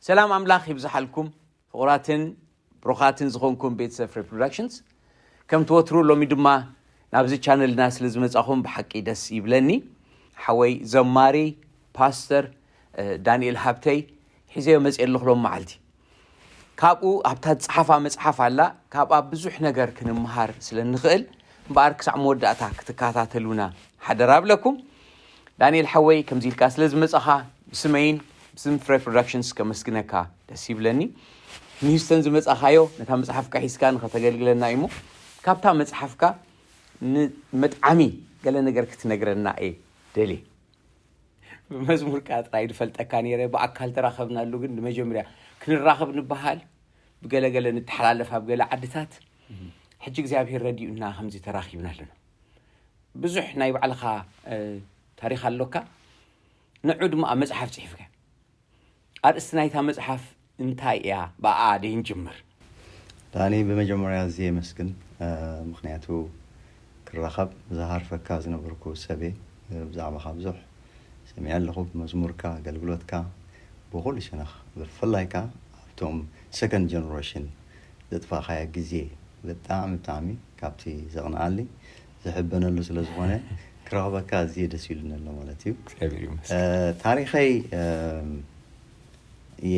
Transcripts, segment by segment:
ሰላም ኣምላኽ ይብዝሓልኩም ፍቑራትን ብሩኻትን ዝኾንኩም ቤተሰብ ፍሬ ፕሮዳክሽንስ። ከም ትወትሩ ሎሚ ድማ ናብዚ ቻነልና ስለ ዝመጻኹም ብሓቂ ደስ ይብለኒ። ሓወይ ዘማሪ ፓስተር እ፣ ዳንኤል ሃብተይ ሒዘዮ መጽየ ኣለኹ ሎም መዓልቲ። ካብኡ ኣብታ ዝጸሓፋ መጽሓፍ ኣላ፣ ካብኣ ብዙሕ ነገር ክንምሃር ስለ እንኽእል እምበኣር ክሳዕ መወዳእታ ክትከታተሉና ሓደራ እብለኩም። ዳንኤል ሓወይ ከምዚ ኢልካ ስለ ዝመጻኻ ብስመይን ብስም ፍሬ ፕሮዳክሽንስ ከመስግነካ ደስ ይብለኒ። ንሂውስተን ዝመጻኻዮ ነታ መጽሓፍካ ሒዝካ ንኸተገልግለና እዩ እሞ ካብታ መጽሓፍካ ንመጥዓሚ ገለ ነገር ክትነግረና እየ ደልየ። ብመዝሙርካ ጥራይ ዝፈልጠካ ነይረ፣ ብኣካል ተራኸብናሉ ግን ንመጀመርያ ክንራኸብ ንበሃል ብገለገለ ንተሓላለፍ ኣብ ገለ ዓድታት። ሕጂ እግዚኣብሔር ረዲኡና ከምዚ ተራኺብና ኣለና። ብዙሕ ናይ ባዕልኻ እ፣ ታሪኽ ኣሎካ። ንዑ ድማ ኣብ መጽሓፍ ጽሒፍካ። ኣርእስቲ ናይታ መጽሓፍ እንታይ እያ? ብኣኣ ደይ ንጅምር። ዳኒ፣ ብመጀመርያ እዚ የመስግን። እ፣ ምኽንያቱ ክራኸብ ዝሃርፈካ ዝነበርኩ ሰበይ እ፣ ብዛዕባኻ ብዙሕ ሰሚዐ ኣለኹ። ብመዝሙርካ፣ ኣገልግሎትካ፣ ብኹሉ ሸነኽ ብፍላይ ከኣ ኣብቶም ሰከንድ ጀነሬሽን ዘጥፋእኻዮ ግዜ ብጣዕሚ ብጣዕሚ ካብቲ ዘቕንኣኒ ዝሕበነሉ ስለ ዝኾነ ክረኽበካ ኣዝየ ደስ ኢሉኒ ኣሎ ማለት እዩ። እግዚኣብሔር ይመስገን። እ፣ ታሪኸይ እም፣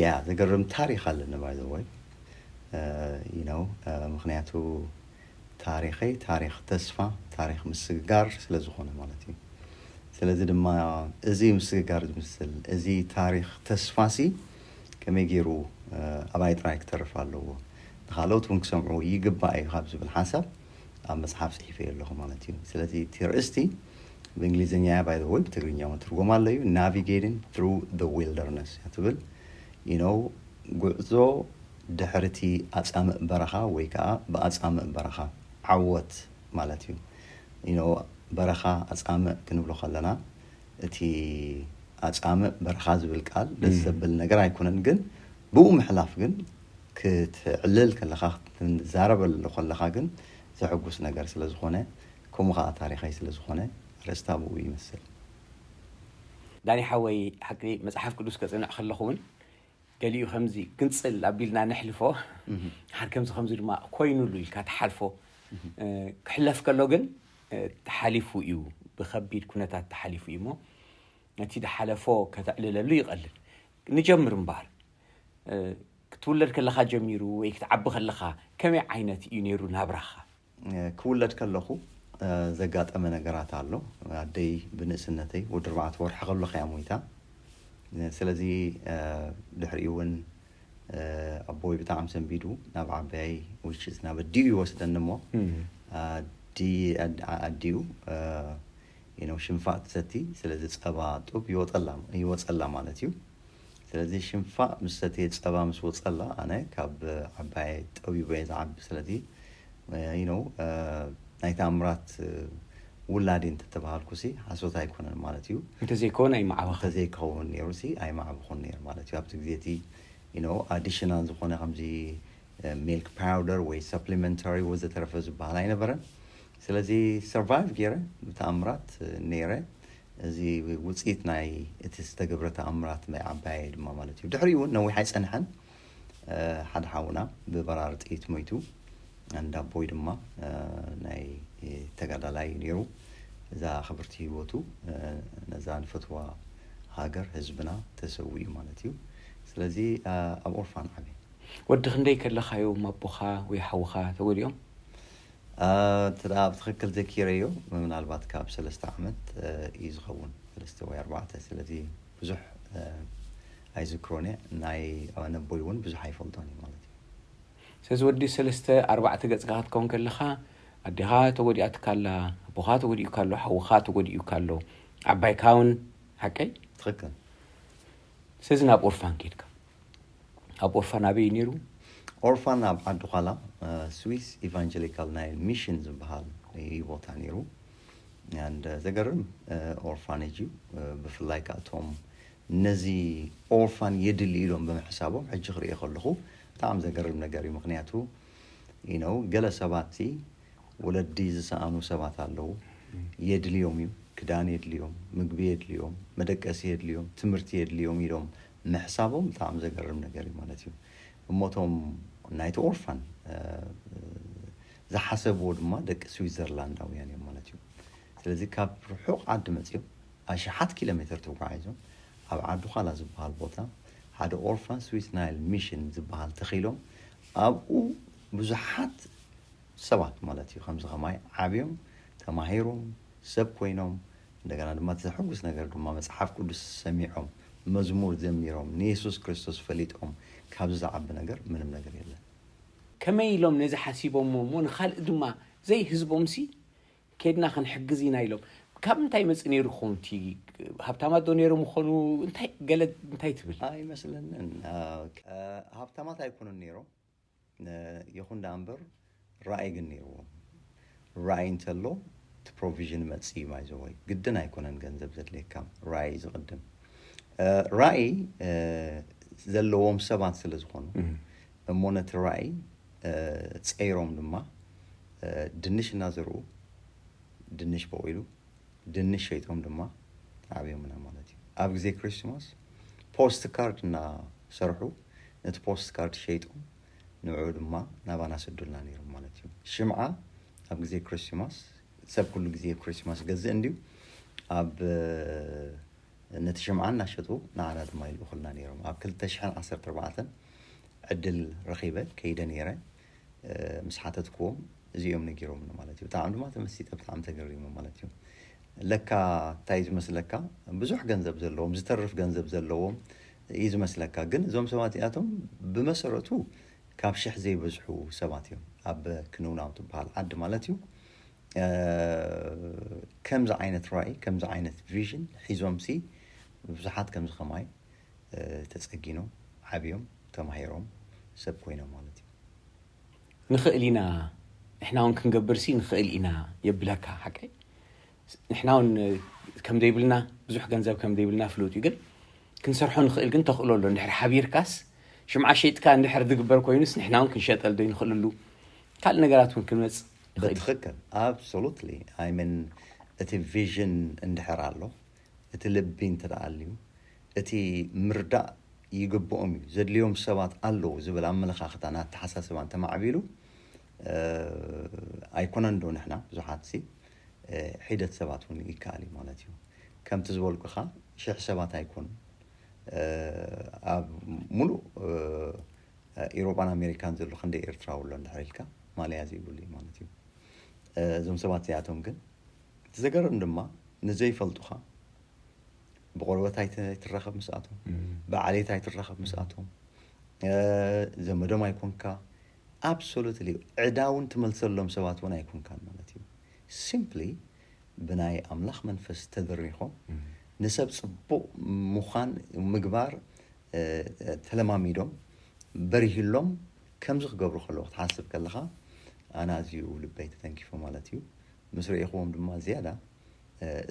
ያ ዘገርም ታሪኽ ኣለኒ ባይ ዘ ወይ you know ምክንያቱ ታሪኸይ ታሪኽ ተስፋ ታሪኽ ምስግጋር ስለ ዝኾነ ማለት እዩ። ስለዚ ድማ እዚ ምስግጋር ዝምስል እዚ ታሪኽ ተስፋ ሲ ከመይ ገይሩ እ፣ ኣባይ ጥራይ ክተርፍ ኣለዎ ንኻልኦት እውን ክሰምዑ ይግባእ እዩ ካብ ዝብል ሓሳብ ኣብ መፅሓፍ ፅሒፈ ኣለኹ ማለት እዩ። ስለዚ እቲ ርእስቲ ብእንግሊዝኛ እያ ባይ ወይ ብትግርኛ እውን ትርጉም ኣለዩ። Navigating through the wilderness እያ ትብል you know ጉዕዞ ድሕርቲ ኣጻምእ በረኻ ወይ ከዓ ብኣጻምእ በረኻ ዓወት ማለት እዩ። you know በረኻ ኣጻምእ ክንብሎ ከለና እቲ ኣጻምእ በረኻ ዝብል ቃል ደስ ዘብል ነገር ኣይኮነን፣ ግን ብኡ ምሕላፍ ግን ክትዕልል ከለኻ ክትዛረበሉ ከለኻ ግን ዘሐጉስ ነገር ስለ ዝኾነ ከምኡ ከዓ ታሪኸይ ስለ ዝኾነ ኣርእስታ ብኡ ይመስል። ዳኒ ሓወይ ሓቂ መጽሓፍ ቅዱስ ከጽንዕ ከለኹ እውን ገሊኡ ከምዚ ግንጽል ኣቢልና ነሕልፎ ሓድ ከምዚ ከምዚ ድማ ኮይኑሉ ኢልካ ትሓልፎ እ፣ ክሕለፍ ከሎ ግን እ፣ ተሓሊፉ እዩ ብከቢድ ኩነታት ተሓሊፉ እዩ እሞ ነቲ ዝሓለፎ ከተዕልለሉ ይቐልል ንጀምር እምበኣር እ፣ ክትውለድ ከለኻ ጀሚሩ ወይ ክትዓቢ ከለኻ ከመይ ዓይነት እዩ ነይሩ ናብራኻ ክውለድ ከለኹ ዘጋጠመ ነገራት ኣሎ። ኣደይ ብንእስነተይ ወዲ ኣርባዕተ ወርሒ ከለኹ እያ ሞይታ። ስለዚ ድሕሪኡ እውን ኣቦይ ብጣዕሚ ሰንቢዱ ናብ ዓባይ ውሽዝ ናብ ኣዲኡ ይወስደኒ እሞ ኣዲኡ ሽንፋእ ትሰቲ ስለዚ ፀባ ጡብ ይወፀላ ማለት እዩ። ስለዚ ሽንፋእ ምስ ሰተየ ፀባ ምስ ወፀላ ኣነ ካብ ዓባይ ጠቢበ እየ ዝዓቢ ስለዚ you know ናይ ተኣምራት ውላድ እንተተባሃልኩ ሲ ሓሶት ኣይኮነን ማለት እዩ። እንተዘይከውን ኣይመዓበኸ እንተዘይከውን ነይሩ ሲ ኣይመዓበኹን ነይር ማለት እዩ። ኣብቲ ግዜ እቲ you know additional ዝኾነ ከምዚ milk powder ወይ supplementary ወዘተረፈ ዝበሃል ኣይነበረን። ስለዚ survive ገይረ ብተኣምራት ነይረ። እዚ ውፅኢት ናይ እቲ ዝተገብረ ተኣምራት ናይ ዓባይ ድማ ማለት እዩ። ድሕሪኡ እውን ነዊሕ ኣይፀንሐን ሓደ ሓውና ብበራሪ ጥይት ሞይቱ። እንዳቦይ ድማ ናይ ተጋዳላይ ነይሩ። እዛ ክብርቲ ህይወቱ ነዛ ንፈትዋ ሃገር ህዝብና ተሰዊኡ ማለት እዩ። ስለዚ ኣብ ኦርፋን ዓበ። ወዲ ክንደይ ከለኻዮም ኣቦኻ ወይ ሓውኻ ተጎዲኦም? ትዳ ብትኽክል ዘኪረዮ ምናልባት ካብ ሰለስተ ዓመት እዩ ዝኸውን ሰለስተ ወይ ኣርባዕተ ስለዚ ብዙሕ ኣይዝክሮን እየ። ናይ ኣነቦይ እውን ብዙሕ ኣይፈልጦን እዩ ማለት እዩ። ስለዚ ወዲ ሰለስተ ኣርባዕተ ገፅካ ክትከውን ከለኻ ኣዴኻ ተጎዲኣትካ ኣላ፣ ኣቦኻ ተጎዲኡ ካሎ፣ ሓውኻ ተጎዲኡ ካሎ፣ ዓባይካ እውን ሓቀይ? ትኽክል። ስለዚ ናብ ኦርፋን ኬድካ። ኣብ ኦርፋን ኣበይ ነይሩ? ኦርፋን ኣብ ዓዲ ኳላ ስዊስ ኢቫንጀሊካል ናይ ሚሽን ዝበሃል እዩ ቦታ ነይሩ። And ዘገርም ኦርፋኔጅ እዩ። ብፍላይ ከዓ እቶም ነዚ ኦርፋን የድሊ ኢሎም ብምሕሳቦም ሕጂ ክርእዮ ከለኹ ብጣዕሚ ዘገርም ነገር እዩ። ምክንያቱ you know ገለ ሰባት ሲ ወለዲ ዝሰኣኑ ሰባት ኣለዉ። የድልዮም እዩ፣ ክዳን የድልዮም፣ ምግቢ የድልዮም፣ መደቀሲ የድልዮም፣ ትምህርቲ የድልዮም ኢሎም ምሕሳቦም ብጣዕሚ ዘገርም ነገር እዩ ማለት እዩ። እሞቶም ናይቲ ኦርፋን ዝሓሰብዎ ድማ ደቂ ስዊዘርላንዳውያን እዮም ማለት እዩ። ስለዚ ካብ ርሑቕ ዓዲ መፅኦም ኣሽሓት ኪሎ ሜትር ተጓዒዞም ኣብ ዓዲ ዃላ ዝበሃል ቦታ ሓደ ኦርፋን ስዊት ናይል ሚሽን ዝበሃል ተኺሎም ኣብኡ ብዙሓት ሰባት ማለት እዩ ከምዚ ከማይ ዓብዮም ተማሂሮም ሰብ ኮይኖም እንደገና ድማ እቲ ዘሐጉስ ነገር ድማ መፅሓፍ ቅዱስ ሰሚዖም መዝሙር ዘሚሮም ንየሱስ ክርስቶስ ፈሊጦም ካብዚ ዝዓቢ ነገር ምንም ነገር የለን። ከመይ ኢሎም ነዚ ሓሲቦሞ እሞ ንኻልእ ድማ ዘይህዝቦምሲ ከድና ክንሕግዝ ኢና ኢሎም ካብ ምንታይ መፅ ነይሩ ክኸውን እቲ ሃብታማት ዶ ነይሮም ምኾኑ እንታይ ገለ እንታይ ትብል? ኣይመስለንን። ሃብታማት ኣይኮኑን ነይሮም። ይኹን ደኣ እምበር ራእይ ግን ነይርዎም። ራእይ እንተሎ እቲ ፕሮቪዥን መፅእ እዩ ማይዘወይ ግድን ኣይኮነን ገንዘብ ዘድልየካ። ራእይ ዝቕድም ራእይ ዘለዎም ሰባት ስለ ዝኾኑ እሞ ነቲ ራእይ ፀይሮም ድማ ድንሽ እናዘርኡ ድንሽ በቑሉ ድንሽ ሸይጦም ድማ ዓብዮምና ማለት እዩ። ኣብ ግዜ ክሪስማስ ፖስት ካርድ እናሰርሑ ነቲ ፖስት ካርድ ሸይጦም ንዕኡ ድማ ናባና ሰዱልና ነይሮም ማለት እዩ። ሽምዓ ኣብ ግዜ ክሪስማስ ሰብ ኩሉ ግዜ ክሪስማስ ገዝእ እንድዩ ኣብ ነቲ ሽምዓ እናሸጡ ንዓና ድማ ይልእኹልና ነይሮም። ኣብ ክልተ ሽሕን ዓሰርተ ኣርባዕተን ዕድል ረኺበ ከይደ ነይረ ምስ ሓተትክዎም እዚኦም ነጊሮምኒ ማለት እዩ። ብጣዕሚ ድማ ተመሲጠ ብጣዕሚ ተገሪመ ማለት እዩ። ለካ እንታይ ዝመስለካ ብዙሕ ገንዘብ ዘለዎም ዝተርፍ ገንዘብ ዘለዎም እዩ ዝመስለካ ግን እዞም ሰባት እዚኣቶም ብመሰረቱ ካብ ሽሕ ዘይበዝሑ ሰባት እዮም ኣብ ክንውናው ትበሃል ዓዲ ማለት እዩ። ከምዚ ዓይነት ራእይ ከምዚ ዓይነት ቪዥን ሒዞም ሲ ብዙሓት ከምዚ ከማይ ተፀጊኖም ዓብዮም ተማሂሮም ሰብ ኮይኖም ማለት እዩ። ንኽእል ኢና ንሕና እውን ክንገብር ሲ ንኽእል ኢና የብለካ ሓቀይ ንሕና እውን ከም ዘይብልና ብዙሕ ገንዘብ ከም ዘይብልና ፍሉጥ እዩ ግን ክንሰርሖ ንኽእል ግን ተኽእሎ ኣሎ እንድሕር ሓቢርካስ ሽምዓ ሸይጥካ እንድሕር ዝግበር ኮይኑስ ንሕና እውን ክንሸጠል ዶ ንኽእልሉ ካልእ ነገራት እውን ክንመፅ ይኽእል እዩ። ትኽክል absolutely I mean እቲ ቪዥን እንድሕር ኣሎ እቲ ልቢ እንተ ደኣ ኣልዩ እቲ ምርዳእ ይግብኦም እዩ ዘድልዮም ሰባት ኣለዉ ዝብል ኣመለኻኽታን ኣተሓሳስባን ተማዕቢሉ ኣይኮነን ዶ ንሕና ብዙሓት ሲ ሒደት ሰባት እውን ይከኣል እዩ ማለት እዩ። ከምቲ ዝበልኩኻ ሽሕ ሰባት ኣይኮኑን ኣብ ሙሉእ ኢሮጳን ኣሜሪካን ዘሎ ክንደይ ኤርትራዊ ኣሎ እንድሕር ኢልካ ማለያ ዘይብሉ እዩ ማለት እዩ። እዞም ሰባት እዚኣቶም ግን እቲ ዘገርም ድማ ንዘይፈልጡኻ ብቆርበት ኣይትራኸብ ምስኣቶም ብዓሌት ኣይትራኸብ ምስኣቶም ዘመዶም ኣይኮንካ absolutely ዕዳ እውን ትመልሰሎም ሰባት እውን ኣይኮንካን ማለት እዩ። Simply ብናይ ኣምላኽ መንፈስ ተደሪኾም ንሰብ ፅቡቕ ምዃን ምግባር ተለማሚዶም በሪህሎም ከምዚ ክገብሩ ከለዉ ክትሓስብ ከለኻ ኣነ ኣዝዩ ልበይ ተተንኪፉ ማለት እዩ። ምስ ርኢኽዎም ድማ ዝያዳ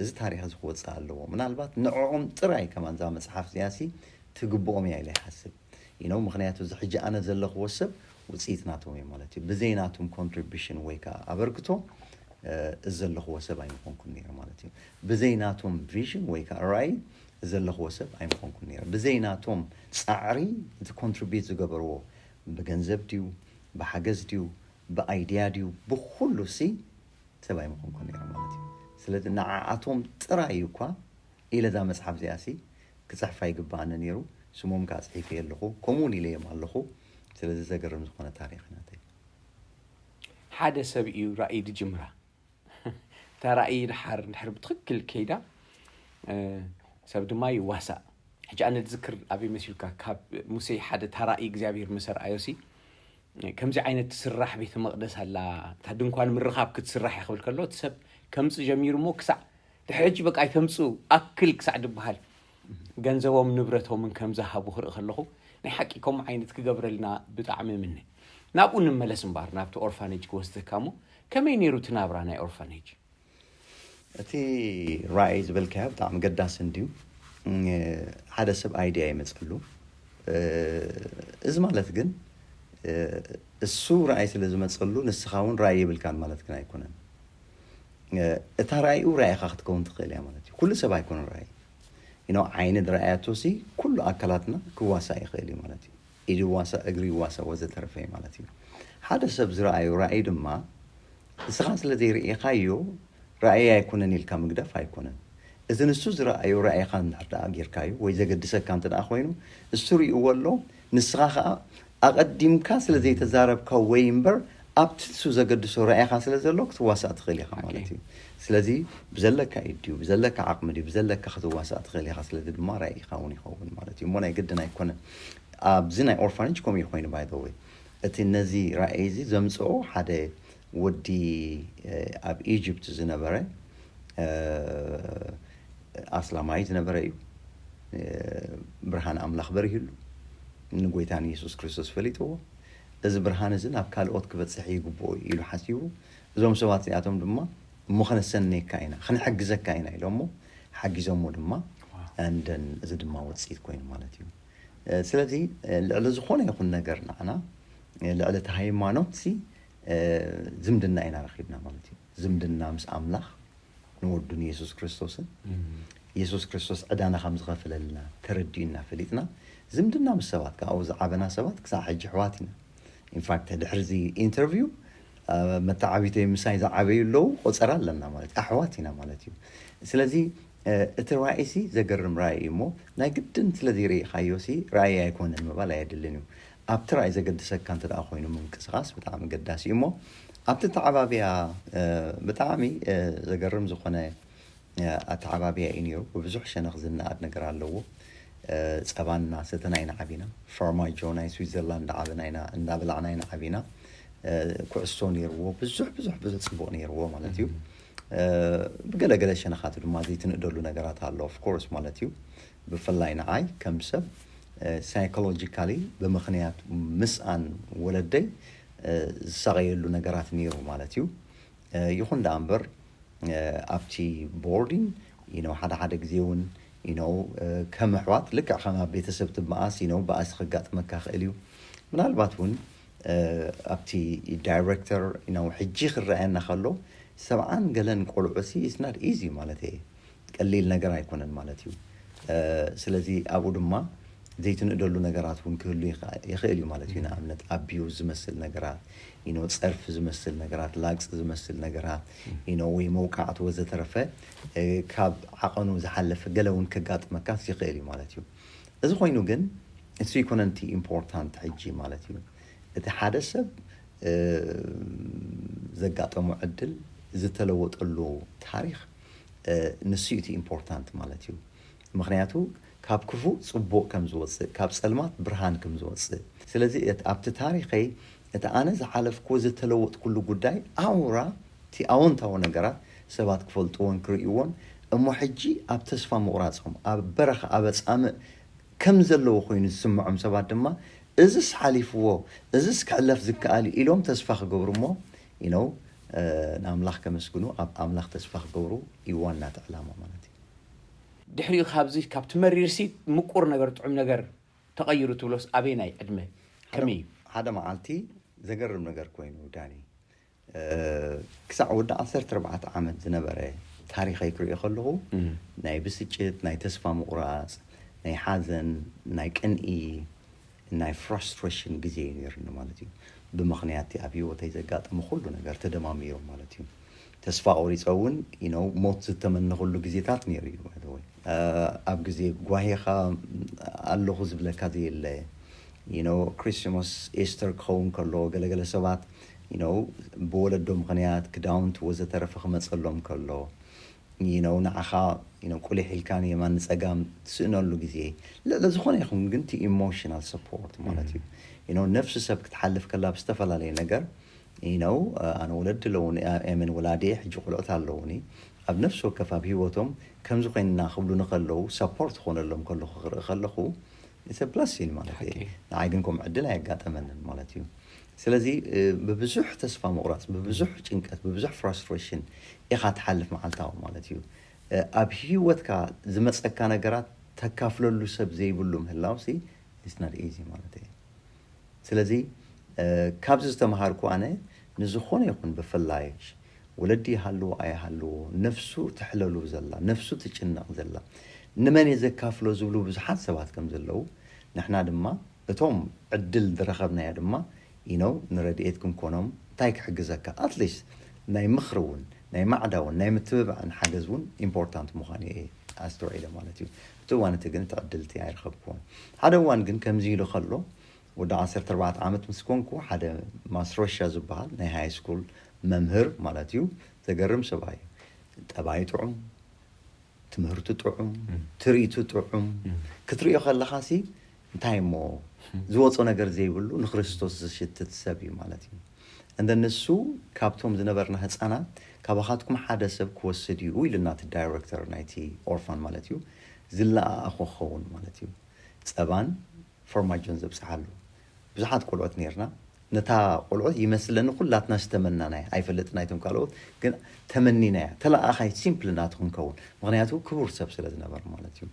እዚ ታሪኽ እዚ ክወፅእ ኣለዎ። ምናልባት ንዕኦም ጥራይ ከማን እዛ መፅሓፍ እዚኣ ሲ ትግብኦም እያ ኢለ ይሓስብ ኢኖ ምክንያቱ እዚ ሕጂ ኣነ ዘለኽዎ ሰብ ውፅኢት ናቶም እዩ ማለት እዩ። ብዘይ ናቶም ኮንትሪቢሽን ወይ ከዓ ኣበርክቶ እዚ ዘለኽዎ ሰብ ኣይምኾንኩን ነይረ ማለት እዩ። ብዘይ ናቶም ቪዥን ወይ ከዓ ራእይ ዘለኽዎ ሰብ ኣይምኾንኩን ነይረ። ብዘይ ናቶም ፃዕሪ እቲ ኮንትሪቢዩት ዝገበርዎ ብገንዘብ ድዩ ብሓገዝ ድዩ ብኣይድያ ድዩ ብኩሉ ሲ ሰብ ኣይምኾንኩን ነይረ ማለት እዩ። ስለዚ ንዓኣቶም ጥራይ እዩ እኳ ኢለ እዛ መፅሓፍ እዚኣ ሲ ክፅሕፋ ይግባኣኒ ነይሩ። ስሞም ከዓ ፅሒፈ ኣለኹ ከምኡ እውን ኢለዮም ኣለኹ። ስለዚ ዘገርም ዝኾነ ታሪኽ ናተይ። ሓደ ሰብ እዩ ራእይ ድጅምራ እታ ራእይ ድሓር ድሕር ብትኽክል ከይዳ ሰብ ድማ ይዋሳእ። ሕጂ ኣነ ዝክር ኣበይ መሲልካ ካብ ሙሴ ሓደ እታ ራእይ እግዚኣብሔር መሰርኣዮ ሲ ከምዚ ዓይነት ትስራሕ ቤተ መቕደስ ኣላ እታ ድንኳን ምርኻብ ክትስራሕ እያ ክብል ከሎ እቲ ሰብ ከምፅ ጀሚሩ እሞ ክሳዕ ድሕጂ በቃ ኣይተምፅኡ ኣክል ክሳዕ ድበሃል ገንዘቦም ንብረቶምን ከም ዝሃቡ ክርኢ ከለኹ ናይ ሓቂ ከምኡ ዓይነት ክገብረልና ብጣዕሚ ምነ ናብኡ ንመለስ እምበኣር ናብቲ ኦርፋነጅ ክወስደካ እሞ ከመይ ነይሩ እቲ ናብራ ናይ ኦርፋነጅ እቲ ራእይ ዝበልካዮ ብጣዕሚ ገዳሲ እንድዩ ሓደ ሰብ ኣይድያ ይመፀሉ እዚ ማለት ግን እሱ ራእይ ስለ ዝመፀሉ ንስኻ እውን ራእይ የብልካን ማለት ግን ኣይኮነን እታ ራእይኡ ራእይኻ ክትከውን ትኽእል እያ ማለት እዩ ኩሉ ሰብ ኣይኮነን ራእይ you know ዓይኒ ዝረኣያቶ ሲ ኩሉ ኣካላትና ክዋሳእ ይኽእል እዩ ማለት እዩ። ኢድ ይዋሳእ፣ እግሪ ይዋሳእ፣ ወዘተረፈ እዩ ማለት እዩ። ሓደ ሰብ ዝረኣዩ ራእይ ድማ ንስኻ ስለ ዘይርኢኻዮ ራእይ ኣይኮነን ኢልካ ምግዳፍ ኣይኮነን። እዚ ንሱ ዝረኣዩ ራእይኻ እንድሕር ደኣ ጌርካዮ ወይ ዘገድሰካ እንተ ደኣ ኮይኑ እሱ ርእይዎ ኣሎ። ንስኻ ኸኣ ኣቐዲምካ ስለ ዘይተዛረብካ ወይ እምበር ኣብቲ ንሱ ዘገድሶ ራእይኻ ስለ ዘሎ ክትዋሳእ ትኽእል ኢኻ ማለት እዩ። ስለዚ ብዘለካ ኢድ ድዩ ብዘለካ ዓቕሚ ድዩ ብዘለካ ክትዋሳእ ትኽእል ኢኻ። ስለዚ ድማ ራእይኻ እውን ይኸውን ማለት እዩ እሞ ናይ ግድን ኣይኮነን። ኣብዚ ናይ ኦርፋንጅ ከምኡ እዩ ኮይኑ ባይ ወይ እቲ ነዚ ራእይ እዚ ዘምፅኦ ሓደ ወዲ ኣብ ኢጅፕት ዝነበረ ኣስላማይ ዝነበረ እዩ። ብርሃን ኣምላኽ በሪህሉ ንጎይታ ንየሱስ ክርስቶስ ፈሊጥዎ። እዚ ብርሃን እዚ ናብ ካልኦት ክበፅሕ ይግብኦ ኢሉ ሓሲቡ እዞም ሰባት እዚኣቶም ድማ እሞ ከነሰነየካ ኢና ከነሕግዘካ ኢና ኢሎሞ ሓጊዞሞ ድማ ኣንደን እዚ ድማ ውፅኢት ኮይኑ ማለት እዩ። ስለዚ ልዕሊ ዝኾነ ይኹን ነገር ንዓና ልዕሊ እቲ ሃይማኖት ሲ ዝምድና ኢና ረኺብና ማለት እዩ። ዝምድና ምስ ኣምላኽ ንወዱ ንየሱስ ክርስቶስን የሱስ ክርስቶስ ዕዳና ከም ዝኸፍለልና ተረዲኡና ፈሊጥና ዝምድና ምስ ሰባት ካብኡ ዝዓበና ሰባት ክሳብ ሕጂ ኣሕዋት ኢና። ኢንፋክት ድሕሪ እዚ ኢንተርቪው መተዓቢተይ ምሳይ ዝዓበዩ ኣለዉ ቆፀራ ኣለና ማለት ኣሕዋት ኢና ማለት እዩ። ስለዚ እቲ ራእይሲ ዘገርም ራእይ እዩ እሞ ናይ ግድን ስለ ዘይርኢኻዮ ሲ ራእይ ኣይኮነን ምባል ኣየድልን እዩ። ኣብቲ ራእይ ዘገድሰካ እንተ ደኣ ኮይኑ ምንቅስቃስ ብጣዕሚ ገዳሲ እዩ እሞ ኣብቲ ተዓባብያ ብጣዕሚ ዘገርም ዝኾነ ኣተዓባብያ እዩ ነይሩ። ብብዙሕ ሸነኽ ዝነኣድ ነገር ኣለዎ። ጸባ እናሰተና ኢና ዓቢና። ፋርማጆ ናይ ስዊዘርላንድ ዓብና ኢና እንዳበላዕና ኢና ዓቢና። ኩዕሶ ነይርዎ ብዙሕ ብዙሕ ብዙሕ ጽቡቕ ነይርዎ ማለት እዩ። ብገለገለ ሸነኻት ድማ ዘይትንእደሉ ነገራት ኣሎ ኦፍኮርስ ማለት እዩ። ብፍላይ ንዓይ ከም ሰብ ሳይኮሎጂካሊ ብምኽንያት ምስኣን ወለደይ ዝሳቐየሉ ነገራት ነይሩ ማለት እዩ። ይኹን ደኣ እምበር ኣብቲ ቦርዲንግ you know ሓደ ሓደ ግዜ እውን you know ከም ኣሕዋት ልክዕ ከም ኣብ ቤተሰብ ትበኣስ you know ባእሲ ከጋጥመካ ይኽእል እዩ። ምናልባት እውን ኣብቲ ዳይሬክተር you know ሕጂ ክረኣየና ከሎ ሰብዓን ገለን ቆልዑ ሲ it's not easy ማለት እየ ቀሊል ነገር ኣይኮነን ማለት እዩ። ስለዚ ኣብኡ ድማ ዘይትንእደሉ ነገራት እውን ክህሉ ይኽእል እዩ ማለት እዩ። ንኣብነት ኣቢዩዝ ዝመስል ነገራት you know ጸርፊ ዝመስል ነገራት ላግጺ ዝመስል ነገራት you know ወይ መውቃዕቲ ወዘተረፈ ካብ ዓቐኑ ዝሓለፈ ገለ እውን ከጋጥመካስ ይኽእል እዩ ማለት እዩ። እዚ ኮይኑ ግን እሱ ኣይኮነን እቲ ኢምፖርታንት ሕጂ ማለት እዩ። እቲ ሓደ ሰብ ዘጋጠሞ ዕድል ዝተለወጠሉ ታሪኽ ንሱ እዩ እቲ ኢምፖርታንት ማለት እዩ። ምኽንያቱ ካብ ክፉእ ጽቡቕ ከም ዝወጽእ ካብ ጸልማት ብርሃን ከም ዝወጽእ ስለዚ ኣብቲ ታሪኸይ እቲ ኣነ ዝሓለፍኩዎ ዝተለወጥኩሉ ጉዳይ ኣውራ እቲ ኣወንታዊ ነገራት ሰባት ክፈልጥዎን ክርእይዎን እሞ ሕጂ ኣብ ተስፋ ምቑራጾም ኣብ በረኻ ኣብ ኣጻምእ ከም ዘለዎ ኮይኑ ዝስምዖም ሰባት ድማ እዝስ ሓሊፍዎ እዝስ ክሕለፍ ዝከኣል ኢሎም ተስፋ ክገብሩ እሞ you know ንኣምላኽ ከመስግኑ ኣብ ኣምላኽ ተስፋ ክገብሩ እዩ ዋና እቲ ዕላማ ማለት እዩ። ድሕሪኡ ካብዚ ካብቲ መሪርሲ ምቁር ነገር ጥዑም ነገር ተቐይሩ ትብሎስ ኣበየናይ ዕድመ ከመይ እዩ? ሓደ መዓልቲ ዘገርም ነገር ኮይኑ ዳኒ ክሳዕ ወዲ ዓሰርተ ኣርባዕተ ዓመት ዝነበረ ታሪኸይ ክሪኦ ከለኹ ናይ ብስጭት ናይ ተስፋ ምቑራፅ ናይ ሓዘን ናይ ቅንኢ ናይ ፍራስትሬሽን ግዜ እዩ ነይሩኒ ማለት እዩ። ብምኽንያት እቲ ኣብ ህይወተይ ዘጋጠመ ኩሉ ነገር ተደማሚሩ ማለት እዩ። ተስፋ ቆሪፀ እውን you know ሞት ዝተመነኹሉ ግዜታት ነይሩ እዩ። ኣብ ግዜ ጓሂኻ ኣለኹ ዝብለካ ዘየለ you know ክሪስማስ ኢስተር ክኸውን ከሎ ገለገለ ሰባት you know ብወለዶ ምኽንያት ክዳውንቲ ወዘተረፈ ክመፀሎም ከሎ you know ንዓኻ you know ቁሊሕ ኢልካ ንየማን ንፀጋም ትስእነሉ ግዜ ልዕሊ ዝኾነ ይኹን ግን እቲ ኢሞሽናል ሰፖርት ማለት እዩ። you know ነፍሲ ሰብ ክትሓልፍ ከላ ብዝተፈላለየ ነገር you know ኣነ ወለዲ ኣለውኒ ኣምን ወላዲ ሕጂ ቆልዑት ኣለውኒ ኣብ ነፍሲ ወከፍ ኣብ ህይወቶም ከምዚ ኮይንና ክብሉ ንከለዉ ሰፖርት ክኾነሎም ከለኹ ክርኢ ከለኹ it's a blessing ማለት እዩ። ንዓይ ግን ከምኡ ዕድል ኣየጋጠመንን ማለት እዩ። ስለዚ ብብዙሕ ተስፋ ምቑራፅ ብብዙሕ ጭንቀት ብብዙሕ ፍራስትሬሽን ኢኻ ትሓልፍ መዓልታዊ ማለት እዩ። ኣብ ህይወትካ ዝመፀካ ነገራት ተካፍለሉ ሰብ ዘይብሉ ምህላው ሲ it's not easy ማለት እዩ። ስለዚ ካብዚ ዝተምሃርኩ ኣነ ንዝኾነ ይኹን ብፍላይ ወለዲ ይሃልዎ ኣይሃልዎ፣ ነፍሱ ትሕለሉ ዘላ፣ ነፍሱ ትጭነቕ ዘላ፣ ንመን እየ ዘካፍሎ ዝብሉ ብዙሓት ሰባት ከም ዘለዉ፣ ንሕና ድማ እቶም ዕድል ዝረኸብናዮ ድማ ኢነው ንረድኤት ክንኮኖም እንታይ ክሕግዘካ፣ ኣትሊስት ናይ ምኽሪ እውን ናይ ማዕዳ እውን ናይ ምትብባዕን ሓገዝ እውን ኢምፖርታንት ምዃኑ እየ ኣስተውዒለ ማለት እዩ። እቲ እዋን እቲ ግን እቲ ዕድል እቲ ኣይረኸብክዎን። ሓደ እዋን ግን ከምዚ ኢሉ ከሎ ወዲ ዓሰርተ ኣርባዕተ ዓመት ምስ ኮንኩ ሓደ ማስሮሻ ዝበሃል ናይ ሃይ ስኩል መምህር ማለት እዩ። ዘገርም ሰብኣይ እዩ። ጠባይ ጥዑም፣ ትምህርቱ ጥዑም፣ ትርኢቱ ጥዑም። ክትሪኦ ከለኻ ሲ እንታይ እሞ ዝወጾ ነገር ዘይብሉ ንክርስቶስ ዝሽትት ሰብ እዩ ማለት እዩ። እንደ ንሱ ካብቶም ዝነበርና ህፃናት ካባኻትኩም ሓደ ሰብ ክወስድ እዩ ኢሉና እቲ ዳይሬክተር ናይቲ ኦርፋን ማለት እዩ። ዝለኣኣኾ ክኸውን ማለት እዩ። ፀባን ፎርማጆን ዘብፅሓሉ ብዙሓት ቆልዑት ነርና። ነታ ቆልዑት ይመስለኒ ኩላትና ዝተመናናያ ኣይፈልጥን ኣይቶም ካልኦት ግን ተመኒናያ ተለኣኻይ ሲምፕል ናቱ ክንከውን ምክንያቱ ክቡር ሰብ ስለ ዝነበር ማለት እዩ።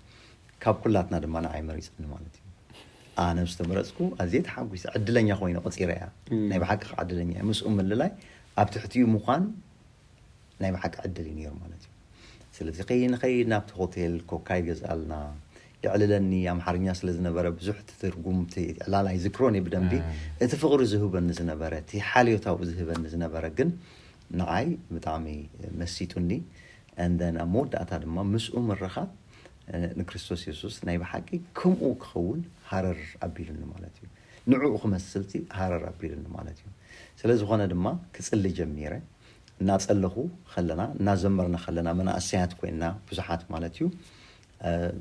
ካብ ኩላትና ድማ ንዓይ መሪፅኒ ማለት እዩ። ኣነ ምስ ተመረፅኩ ኣዝየ ተሓጒሰ ዕድለኛ ኮይነ ቆፂረያ። ናይ ብሓቂ ከዓ ዕድለኛ እየ። ምስኡ ምልላይ ኣብ ትሕቲኡ ምዃን ናይ ብሓቂ ዕድል እዩ ነይሩ ማለት እዩ። ስለዚ ከይንኸይድ ናብቲ ሆቴል ኮካ ይገዝኣልና፣ የዕልለኒ። ኣምሓርኛ ስለ ዝነበረ ብዙሕ እቲ ትርጉም እቲ ዕላል ኣይዝክሮን እየ ብደንቢ። እቲ ፍቕሪ ዝህበኒ ዝነበረ፣ እቲ ሓልዮታዊ ዝህበኒ ዝነበረ ግን ንዓይ ብጣዕሚ መሲጡኒ። And then ኣብ መወዳእታ ድማ ምስኡ ምርኻብ ንክርስቶስ የሱስ ናይ ብሓቂ ከምኡ ክኸውን ሃረር ኣቢሉኒ ማለት እዩ። ንዕኡ ክመስልቲ ሃረር ኣቢሉኒ ማለት እዩ። ስለ ዝኾነ ድማ ክጽሊ ጀሚረ። እናጸለኹ ከለና እናዘመርና ከለና መናእሰያት ኮይንና ብዙሓት ማለት እዩ።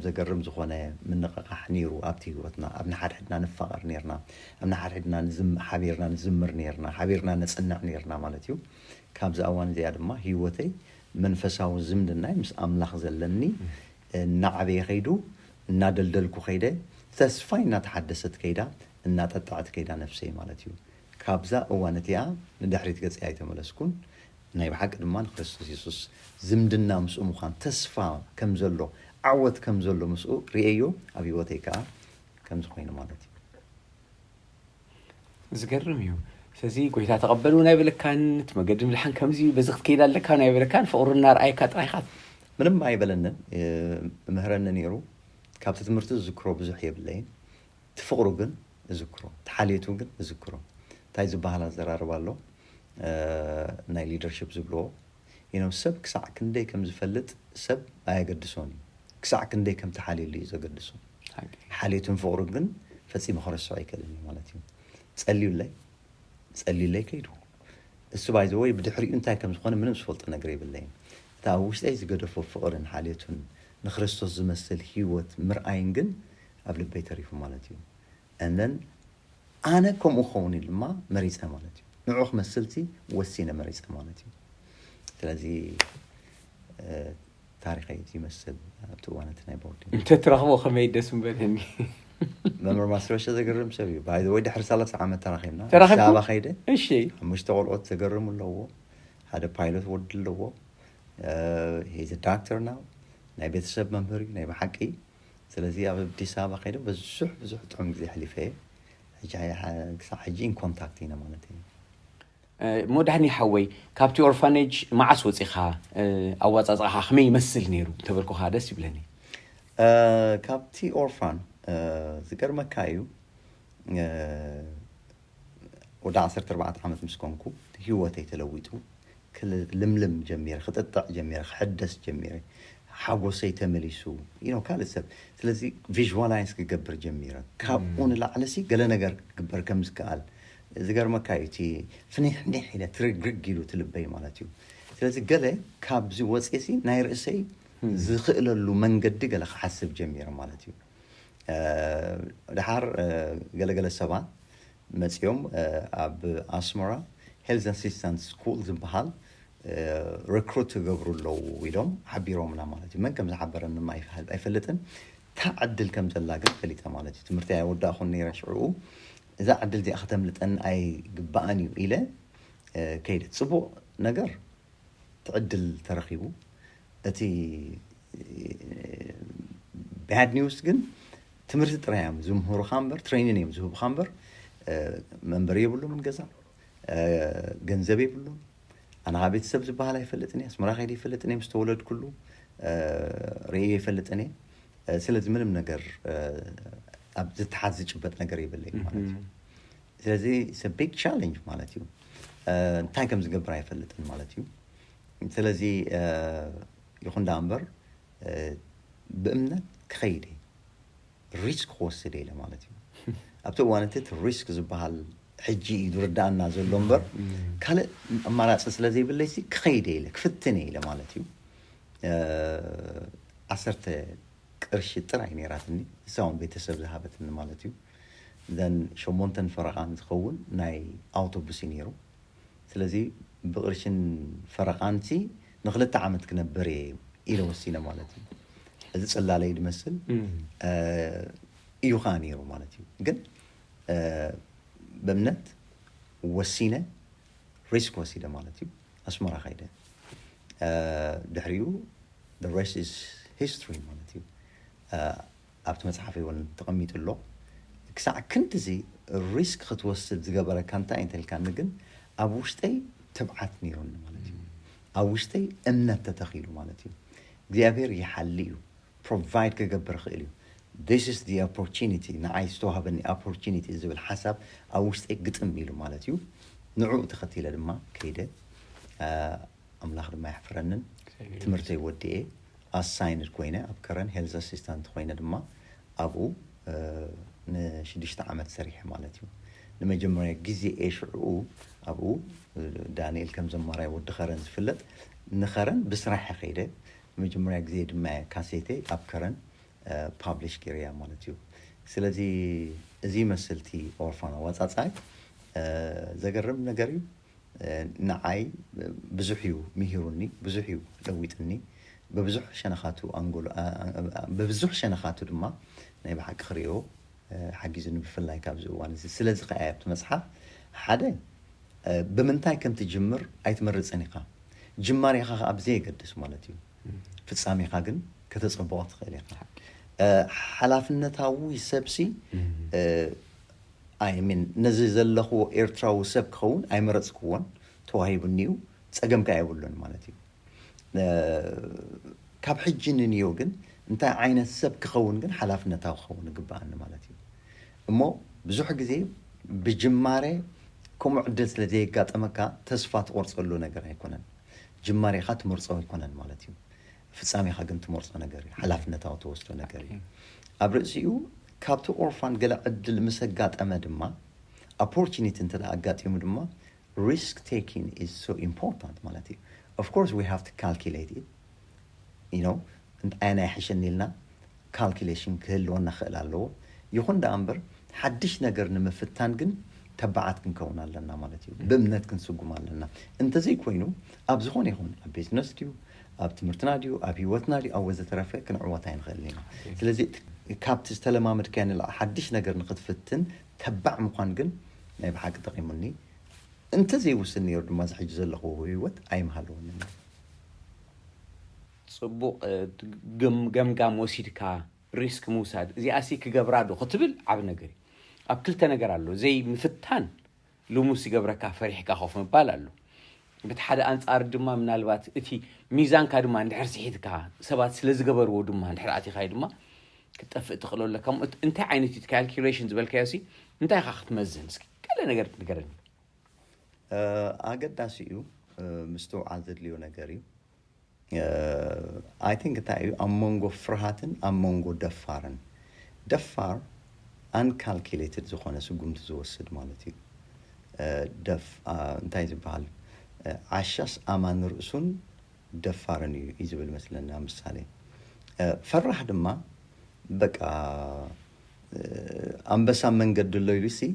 ዘገርም ዝኾነ ምንቕቓሕ ነይሩ ኣብቲ ህይወትና። ኣብ ንሓድሕድና ንፋቐር ነርና፣ ኣብ ንሓድሕድና ሓቢርና ንዝምር ነርና፣ ሓቢርና ነጽንዕ ነርና ማለት እዩ። ካብዚ እዋን እዚኣ ድማ ህይወተይ መንፈሳዊ ዝምድናይ ምስ ኣምላኽ ዘለኒ እናዓበየ ከይዱ እናደልደልኩ ከይደ ተስፋይ እናተሓደሰት ከይዳ እናጠጣዐት ከይዳ ነፍሰይ ማለት እዩ። ካብዛ እዋን እቲኣ ንድሕሪት ገጸይ ኣይተመለስኩን። ናይ ብሓቂ ድማ ንክርስቶስ የሱስ ዝምድና ምስኡ ምዃን ተስፋ ከም ዘሎ ዓወት ከም ዘሎ ምስኡ ርእየዮ ኣብ ህይወተይ ከዓ ከምዚ ኮይኑ ማለት እዩ። ዝገርም እዩ። ስለዚ ጎይታ ተቐበል እውን ኣይበለካን፣ እቲ መገዲ ምድሓን ከምዚ እዩ፣ በዚ ክትከይድ ኣለካ እውን ኣይበለካን፣ ፍቕሩ እናርኣየካ ጥራይ ኢኻ። ምንም ኣይበለንን፣ ምህረኒ ነይሩ። ካብቲ ትምህርቲ ዝዝክሮ ብዙሕ የብለይን፣ እቲ ፍቕሩ ግን እዝክሮ፣ እቲ ሓልዮቱ ግን እዝክሮ። እንታይ ዝበሃል ኣዘራርባ ኣሎ ናይ ሊደርሽፕ ዝብልዎ፣ you know፣ ሰብ ክሳዕ ክንደይ ከም ዝፈልጥ ሰብ ኣየገድሶን እዩ። ክሳዕ ክንደይ ከም ትሓልየሉ እዩ ዘገድሶ። ሓልዮቱን ፍቕሩን ግን ፈጺሙ ክረስዖ ኣይክእልን እዩ ማለት እዩ። ጸልዩለይ፣ ጸልዩለይ ከይዱ። እሱ ባይዘወይ ብድሕሪኡ እንታይ ከም ዝኾነ ምንም ዝፈልጦ ነገር የብለይን። እቲ ኣብ ውሽጠይ ዝገደፎ ፍቕርን ሓልዮቱን ንክርስቶስ ዝመስል ህይወት ምርኣይን ግን ኣብ ልበይ ተሪፉ ማለት እዩ። And then ኣነ ከምኡ ክኸውን ኢሉ ድማ መሪፀ ማለት እዩ። ንዑ ክመስልቲ ወሲነ መሪፀ ማለት እዩ። ስለዚ ታሪኸይ ይመስል ኣብቲ እዋን እቲ ናይ ቦርዲንግ። እንተትረኽቦ ከመይ ደስ ምበለኒ። መምህር ማስረሻ ዘገርም ሰብ እዩ። ባይ ወይ ድሕሪ ሰላሳ ዓመት ተራኺብና። ተራኺብኩም? ኣዲስ ኣበባ ከይደ እሺ። ሓሙሽተ ቆልዑት ዘገርም ኣለዎ። ሓደ ፓይሎት ወዲ ኣለዎ። ሄዚ ዳክተር ናው ናይ ቤተሰብ መምህር እዩ ናይ ብሓቂ። ስለዚ ኣብ ኣዲስ ኣበባ ከይደ ብዙሕ ብዙሕ ጥዑም ግዜ ኣሕሊፈ እየ። ሕጂ ክሳብ ሕጂ ኢን ኮንታክት ኢና ማለት እዩ። እሞ ዳኒ ሓወይ፣ ካብቲ ኦርፋኔጅ መዓስ ወፂኻ? ኣዋፃፅኣኻ ከመይ ይመስል ነይሩ እንተበልኩኻ ደስ ይብለኒ። ካብቲ ኦርፋን ዝገርመካ እዩ፣ ወዲ ዓሰርተ ኣርባዕተ ዓመት ምስ ኮንኩ ህይወተይ ተለዊጡ፣ ክልምልም ጀሚረ፣ ክጥጥዕ ጀሚረ፣ ክሕደስ ጀሚረ፣ ሓጎሰይ ተመሊሱ፣ you know፣ ካልእ ሰብ። ስለዚ ቪዥዋላይዝ ክገብር ጀሚረ። ካብኡ ንላዕሊ ሲ ገለ ነገር ክግበር ከም ዝከኣል ዝገርመካ እዩ። እቲ ፍኒሕኒሕ ኢለ ትርግርግ ኢሉ እቲ ልበይ ማለት እዩ። ስለዚ ገለ ካብዚ ወፅየ ሲ ናይ ርእሰይ ዝኽእለሉ መንገዲ ገለ ክሓስብ ጀሚረ ማለት እዩ። ድሓር ገለገለ ሰባት መፂኦም ኣብ ኣስመራ ሄልዝ ኣሲስታንስ ስኩል ዝበሃል ሪክሩት ክገብሩ ኣለዉ ኢሎም ሓቢሮምና ማለት እዩ። መን ከም ዝሓበረኒ ድማ ኣይፈልጥን። እታ ዕድል ከም ዘላ ግን ፈሊጠ ማለት እዩ። ትምህርቲ ኣይወዳእኹን ነይረ ሽዕኡ። እዛ ዕድል እዚኣ ከተምልጠኒ ኣይግባኣን እዩ ኢለ ከይደ። ፅቡቕ ነገር እቲ ዕድል ተረኺቡ። እቲ ባድ ኒውስ ግን ትምህርቲ ጥራይ እዮም ዝምህሩኻ እምበር፣ ትሬኒን እዮም ዝህቡኻ እምበር መንበሪ የብሉምን ገዛ፣ ገንዘብ የብሉን። ኣነ ካብ ቤተሰብ ዝበሃል ኣይፈልጥን እየ። ኣስመራ ከይደ ይፈልጥን እየ። ምስ ተወለድኩሉ ርእየ ይፈልጥን እየ። ስለዚ ምንም ነገር ኣብ ዝተሓዝ ዝጭበጥ ነገር የብለይ ማለት እዩ። ስለዚ ቢግ ቻለንጅ ማለት እዩ። እንታይ ከም ዝገብር ኣይፈልጥን ማለት እዩ። ስለዚ ይኹን ዳ እምበር ብእምነት ክኸይደ ሪስክ ክወስድ ኢለ ማለት እዩ። ኣብቲ እዋን እቲ ሪስክ ዝበሃል ሕጂ እዩ ዝርዳእና ዘሎ እምበር ካልእ ኣማራፂ ስለ ዘይብለይሲ ክኸይደ ኢለ ክፍትነ ኢለ ማለት እዩ። ዓሰርተ ቅርሺ ጥራይ ነይራትኒ፣ እሳ እውን ቤተሰብ ዝሃበትኒ ማለት እዩ። ዘን ሸሞንተን ፈረቓን ዝኸውን ናይ ኣውቶቡስ እዩ ነይሩ። ስለዚ ብቕርሽን ፈረቓንሲ ንክልተ ዓመት ክነበር እየ ኢለ ወሲነ ማለት እዩ። እዚ ጽላለይ ዝመስል እዩ ከዓ ነይሩ ማለት እዩ። ግን ብእምነት ወሲነ ሪስክ ወሲደ ማለት እዩ። ኣስመራ ከይደ ድሕሪኡ rest is history ማለት እዩ። ኣብቲ መፅሓፈይ እውን ተቐሚጡ ኣሎ። ክሳዕ ክንድዚ ሪስክ ክትወስድ ዝገበረካ እንታይ እንተልካኒ ግን ኣብ ውሽጠይ ትብዓት ነይሩኒ ማለት እዩ። ኣብ ውሽጠይ እምነት ተተኺሉ ማለት እዩ። እግዚኣብሔር ይሓሊ እዩ፣ ፕሮቫይድ ክገብር ይኽእል እዩ። This is the opportunity፣ ንዓይ ዝተዋህበኒ ኦፖርቹኒቲ ዝብል ሓሳብ ኣብ ውሽጠይ ግጥም ኢሉ ማለት እዩ። ንዕኡ ተኸቲለ ድማ ከይደ። ኣምላኽ ድማ ይሕፍረንን ትምህርተይ ወዲኤ ኣሳይንድ ኮይነ ኣብ ከረን ሄልዝ ኣሲስታንት ኮይነ ድማ ኣብኡ ንሽዱሽተ ዓመት ሰሪሐ ማለት እዩ። ንመጀመርያ ግዜ እየ ሽዕኡ ኣብኡ ዳንኤል ከም ዘማራይ ወዲ ከረን ዝፍለጥ ንኸረን ብስራሐ ከይደ መጀመርያ ግዜ ድማ ካሴተይ ኣብ ከረን ፓብሊሽ ገይረያ ማለት እዩ። ስለዚ እዚ ይመስል እቲ ኦርፋን ኣዋፃፃይ። ዘገርም ነገር እዩ። ንዓይ ብዙሕ እዩ ምሂሩኒ፣ ብዙሕ እዩ ለዊጥኒ። ብብዙሕ ሸነኻቱ ኣንጎሎ ብብዙሕ ሸነኻቱ ድማ ናይ ብሓቂ ክርእዮ ሓጊዙኒ፣ ብፍላይ ካብዚ እዋን እዚ። ስለዚ ከኣ ኣብቲ መጽሓፍ ሓደ ብምንታይ ከም ትጅምር ኣይትመርጽን ኢኻ። ጅማሬኻ ከኣ ብዘየገድስ ማለት እዩ፣ ፍጻሜኻ ግን ከተጸብቖ ትኽእል ኢኻ። ሓላፍነታዊ ሰብሲ ኣይ ሚን ነዚ ዘለኽዎ ኤርትራዊ ሰብ ክኸውን ኣይመረጽክዎን፣ ተዋሂቡኒ እዩ፣ ጸገም ከኣ የብሉን ማለት እዩ። ካብ ሕጂ ንንዮ ግን እንታይ ዓይነት ሰብ ክኸውን ግን ሓላፍነታዊ ክኸውን ይግብኣኒ ማለት እዩ። እሞ ብዙሕ ግዜ ብጅማሬ ከምኡ ዕድል ስለ ዘየጋጠመካ ተስፋ ትቆርጸሉ ነገር ኣይኮነን። ጅማሬኻ ትመርጾ ኣይኮነን ማለት እዩ። ፍጻሜኻ ግን ትመርጾ ነገር እዩ። ሓላፍነታዊ ትወስዶ ነገር እዩ። ኣብ ርእሲኡ ካብቲ ኦርፋን ገለ ዕድል ምስ ኣጋጠመ ድማ ኦፖርቹኒቲ እንተ ኣጋጢሙ ድማ risk taking is so important ማለት እዩ። Of course we have to calculate it, you know፣ እንታይ ናይ ሕሸኒ ኢልና ካልኩሌሽን ክህልወና ክእል ኣለዎ። ይኹን ደኣ እምበር ሓድሽ ነገር ንምፍታን ግን ተባዓት ክንከውን ኣለና ማለት እዩ። ብእምነት ክንስጉም ኣለና። እንተዘይኮይኑ ኣብ ዝኾነ ይኹን ኣብ ቢዝነስ ድዩ ኣብ ትምህርትና ድዩ ኣብ ህይወትና ድዩ ኣብ ወዘተረፈ ክንዕወት ኣይንኽእልን ኢና። ስለዚ ካብቲ ዝተለማመድካዮ ንላዕሊ ሓድሽ ነገር ንክትፍትን ተባዕ ምዃን ግን ናይ ብሓቂ ጠቒሙኒ። እንተዘይውስን ነይሩ ድማ እዚ ሕጂ ዘለኽዎ ህይወት ኣይምሃለወንን። ፅቡቕ ገምጋም ወሲድካ ሪስክ ምውሳድ እዚኣሲ ክገብራ ዶ ክትብል ዓብ ነገር እዩ። ኣብ ክልተ ነገር ኣሎ። ዘይ ምፍታን ልሙስ ዝገብረካ ፈሪሕካ ኮፍ ምባል ኣሎ። በቲ ሓደ ኣንፃር ድማ ምናልባት እቲ ሚዛንካ ድማ እንድሕር ስሒትካ ሰባት ስለ ዝገበርዎ ድማ እንድሕር ኣቲኻዮ ድማ ክትጠፍእ ትኽእሎ ኣለካ። እንታይ ዓይነት እዩ ካልኩሌሽን ዝበልካዮ ሲ እንታይ ኢኻ ክትመዝን? እስኪ ገለ ነገር ንገረኒ። ኣገዳሲ እዩ። ምስትውዓል ዘድልዮ ነገር እዩ። ኣይ ቲንክ እንታይ እዩ ኣብ መንጎ ፍርሃትን ኣብ መንጎ ደፋርን፣ ደፋር ኣንካልኩሌትድ ዝኾነ ስጉምቲ ዝወስድ ማለት እዩ። ደፍ እንታይ ዝበሃል፣ ዓሻስ ኣማን ርእሱን ደፋርን እዩ እዩ ዝብል መስለኒ። ኣብ ምሳሌ ፈራሕ ድማ በቃ ኣንበሳ መንገዲ ኣሎ ኢሉ ሲ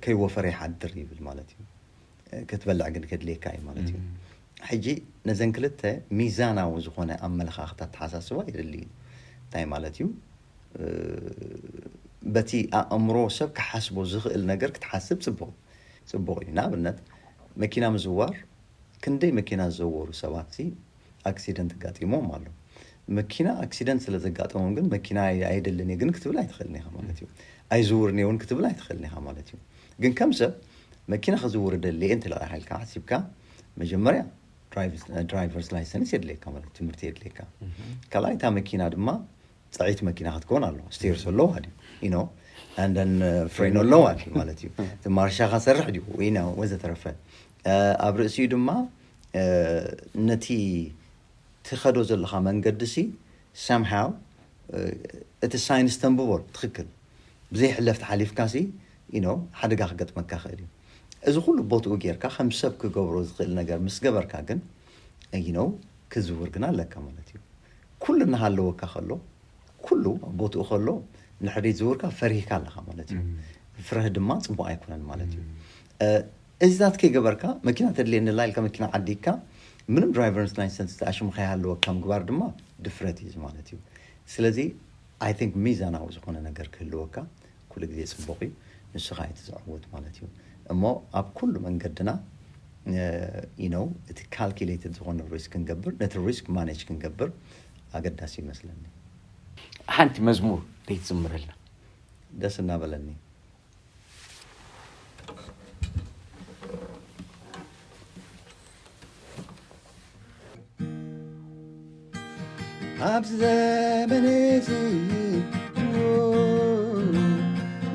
ከይወፈረ ይሓድር ይብል ማለት እዩ። ክትበልዕ ግን ከድልየካ እዩ ማለት እዩ። ሕጂ ነዘን ክልተ ሚዛናዊ ዝኾነ ኣመለኻኽታ ኣተሓሳስባ የድሊ እዩ። እንታይ ማለት እዩ? በቲ ኣእምሮ ሰብ ክሓስቦ ዝኽእል ነገር ክትሓስብ ፅቡቕ ፅቡቕ እዩ። ንኣብነት መኪና ምዝዋር ክንደይ መኪና ዝዘወሩ ሰባት ሲ ኣክሲደንት ኣጋጢሞም ኣሎ። መኪና ኣክሲደንት ስለ ዘጋጠሞም ግን መኪና ኣይ- ኣይደልን እየ ግን ክትብል ኣይትኽእልን ኢኻ ማለት እዩ። ኣይዝውርን እየ እውን ክትብል ኣይትኽእልን ኢኻ ማለት እዩ። ግን ከም ሰብ መኪና ክዝውር ደሊ እየ እንተ ኢልካ ሓሲብካ መጀመርያ ድራይቨርስ ላይሰንስ የድልየካ፣ ማለት ትምህርቲ የድልየካ። ካልኣይ እታ መኪና ድማ ፅዕይቲ መኪና ክትከውን ኣለዋ። ስቴርስ ኣለዋ ድዩ? You know, and then ፍሬን ኣለዋ ድዩ ማለት እዩ። እቲ ማርሻ ካሰርሕ ድዩ? You know, ወዘተረፈ ኣብ ርእሲኡ ድማ ነቲ ትኸዶ ዘለኻ መንገዲ ሲ somehow እቲ ሳይንስ ተንብቦ ትኽክል ብዘይሕለፍ ተሓሊፍካ ሲ you know ሓደጋ ክገጥመካ ይኽእል እዩ። እዚ ኩሉ ቦትኡ ጌርካ ከም ሰብ ክገብሮ ዝኽእል ነገር ምስ ገበርካ ግን you know ክዝውር ግን ኣለካ ማለት እዩ። ኩሉ እናሃለወካ ከሎ ኩሉ ኣብ ቦትኡ ከሎ ንድሕሪት ዝውርካ ፈሪህካ ኣለኻ ማለት እዩ። ፍርህ ድማ ፅቡቅ ኣይኮነን ማለት እዩ። እዚታት ከይገበርካ መኪና ተድልየኒ ኣላ ኢልካ መኪና ዓዲግካ ምንም ድራይቨርስ ላይሰንስ ተኣሽሙ ከይሃለወካ ምግባር ድማ ድፍረት እዩ ማለት እዩ። ስለዚ I think ሚዛናዊ ዝኾነ ነገር ክህልወካ ኩሉ ግዜ ፅቡቅ እዩ። ንስኻ እቲ ዝዕወት ማለት እዩ። እሞ ኣብ ኩሉ መንገድና you know እቲ ካልኩሌትድ ዝኾነ ሪስክ ክንገብር ነቲ ሪስክ ማኔጅ ክንገብር ኣገዳሲ ይመስለኒ። ሓንቲ መዝሙር ዘይትዝምረልና? ደስ እናበለኒ። ኣብዚ ዘመን እዚ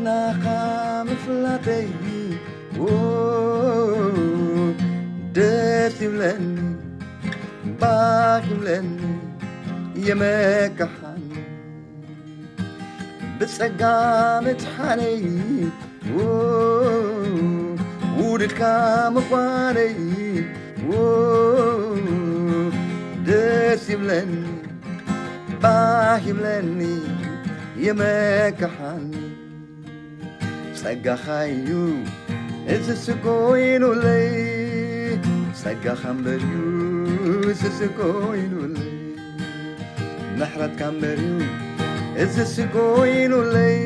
ናኻ ምፍላጠይ ደስ ይብለኒ፣ ባህ ይብለኒ፣ የመካሓኒ ብጸጋ ምድሓነይ ውድድካ ምዃነይ ደስ ይብለኒ፣ ባህ ይብለኒ፣ የመካሓኒ ጸጋኻ እዩ እዚ ስኮይኑለይ፣ ጸጋኻ እምበር እዩ እዚ ስኮይኑለይ፣ ምሕረትካ እምበር እዩ እዚ ስኮይኑለይ፣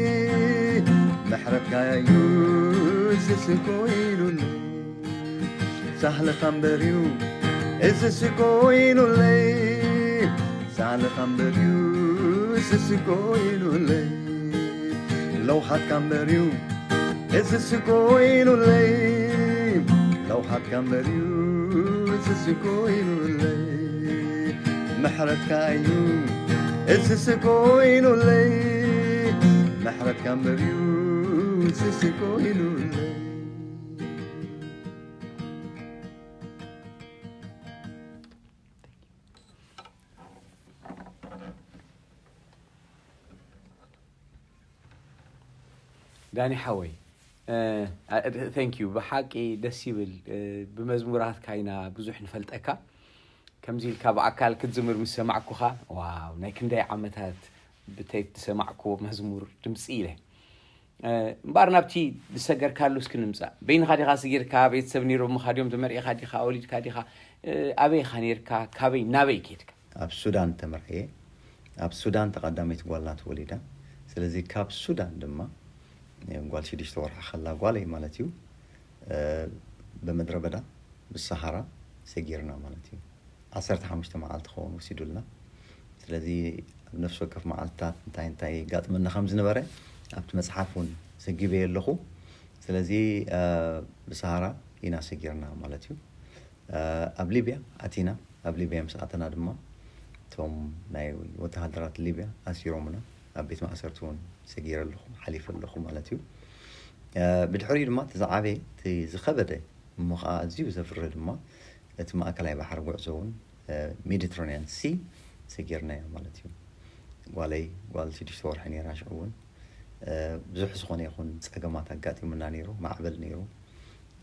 ምሕረትካ እዩ እዚ ስኮይኑለይ፣ ሳህልኻ እምበር እዩ እዚ ስኮይኑለይ፣ ሳህልኻ እምበር እዩ እዚ ስኮይኑለይ፣ ለውሃትካ እምበር እዩ እዚ ስኮይኑለይ፣ ለውሃትካ እምበር እዩ እዚ ስኮይኑለይ፣ ምሕረትካ እዩ እዚ ስኮይኑለይ፣ ምሕረትካ እምበር እዩ እዚ ስኮይኑለይ። ዳኒ ሓወይ፣ thank you። ብሓቂ ደስ ይብል። ብመዝሙራትካ ኢና ብዙሕ ንፈልጠካ። ከምዚ ኢልካ ብኣካል ክትዝምር ምስ ሰማዕኩኻ፣ ዋው፣ ናይ ክንደይ ዓመታት ብቴፕ ዝሰማዕክዎ መዝሙር ድምፂ ኢለ። እምበኣር ናብቲ ዝሰገርካሉ እስኪ ንምፃእ። በይንኻ ዲኻ ስጊርካ? ቤተሰብ ነይሮምኻ ድዮም? ተመርዒኻ ዲኻ? ወሊድካ ዲኻ? ኣበይ ኢኻ ነይርካ? ካበይ ናበይ ከይድካ? ኣብ ሱዳን ተመርዕየ። ኣብ ሱዳን ተቐዳመይቲ ጓልና ተወሊዳ። ስለዚ ካብ ሱዳን ድማ ጓል ሽዱሽተ ወርሒ ከላ ጓለይ ማለት እዩ፣ ብምድረ በዳ ብሰሃራ ሰጊርና ማለት እዩ። ዓሰርተ ሓሙሽተ መዓልቲ ክኸውን ወሲዱልና። ስለዚ ኣብ ነፍሲ ወከፍ መዓልትታት እንታይ እንታይ የጋጥመና ከም ዝነበረ ኣብቲ መፅሓፍ እውን ዘጊበዮ ኣለኹ። ስለዚ ብሰሃራ ኢና ሰጊርና ማለት እዩ። ኣብ ሊብያ ኣቲና። ኣብ ሊብያ ምስ ኣተና ድማ እቶም ናይ ወተሃደራት ሊብያ ኣሲሮምና። ኣብ ቤት ማእሰርቲ እውን ሰጊረ ኣለኹ፣ ሓሊፈ ኣለኹ ማለት እዩ። ብድሕሪኡ ድማ እቲ ዝዓበየ እቲ ዝኸበደ እሞ ከዓ ኣዝዩ ዘፍርህ ድማ እቲ ማእከላይ ባሕሪ ጉዕዞ እውን ሜዲትራኒያን ሲ ሰጊርናዮ ማለት እዩ። ጓለይ ጓል ሽዱሽተ ወርሒ ነይራ። ሽዑ እውን ብዙሕ ዝኾነ ይኹን ፀገማት ኣጋጢሙና ነይሩ። ማዕበል ነይሩ።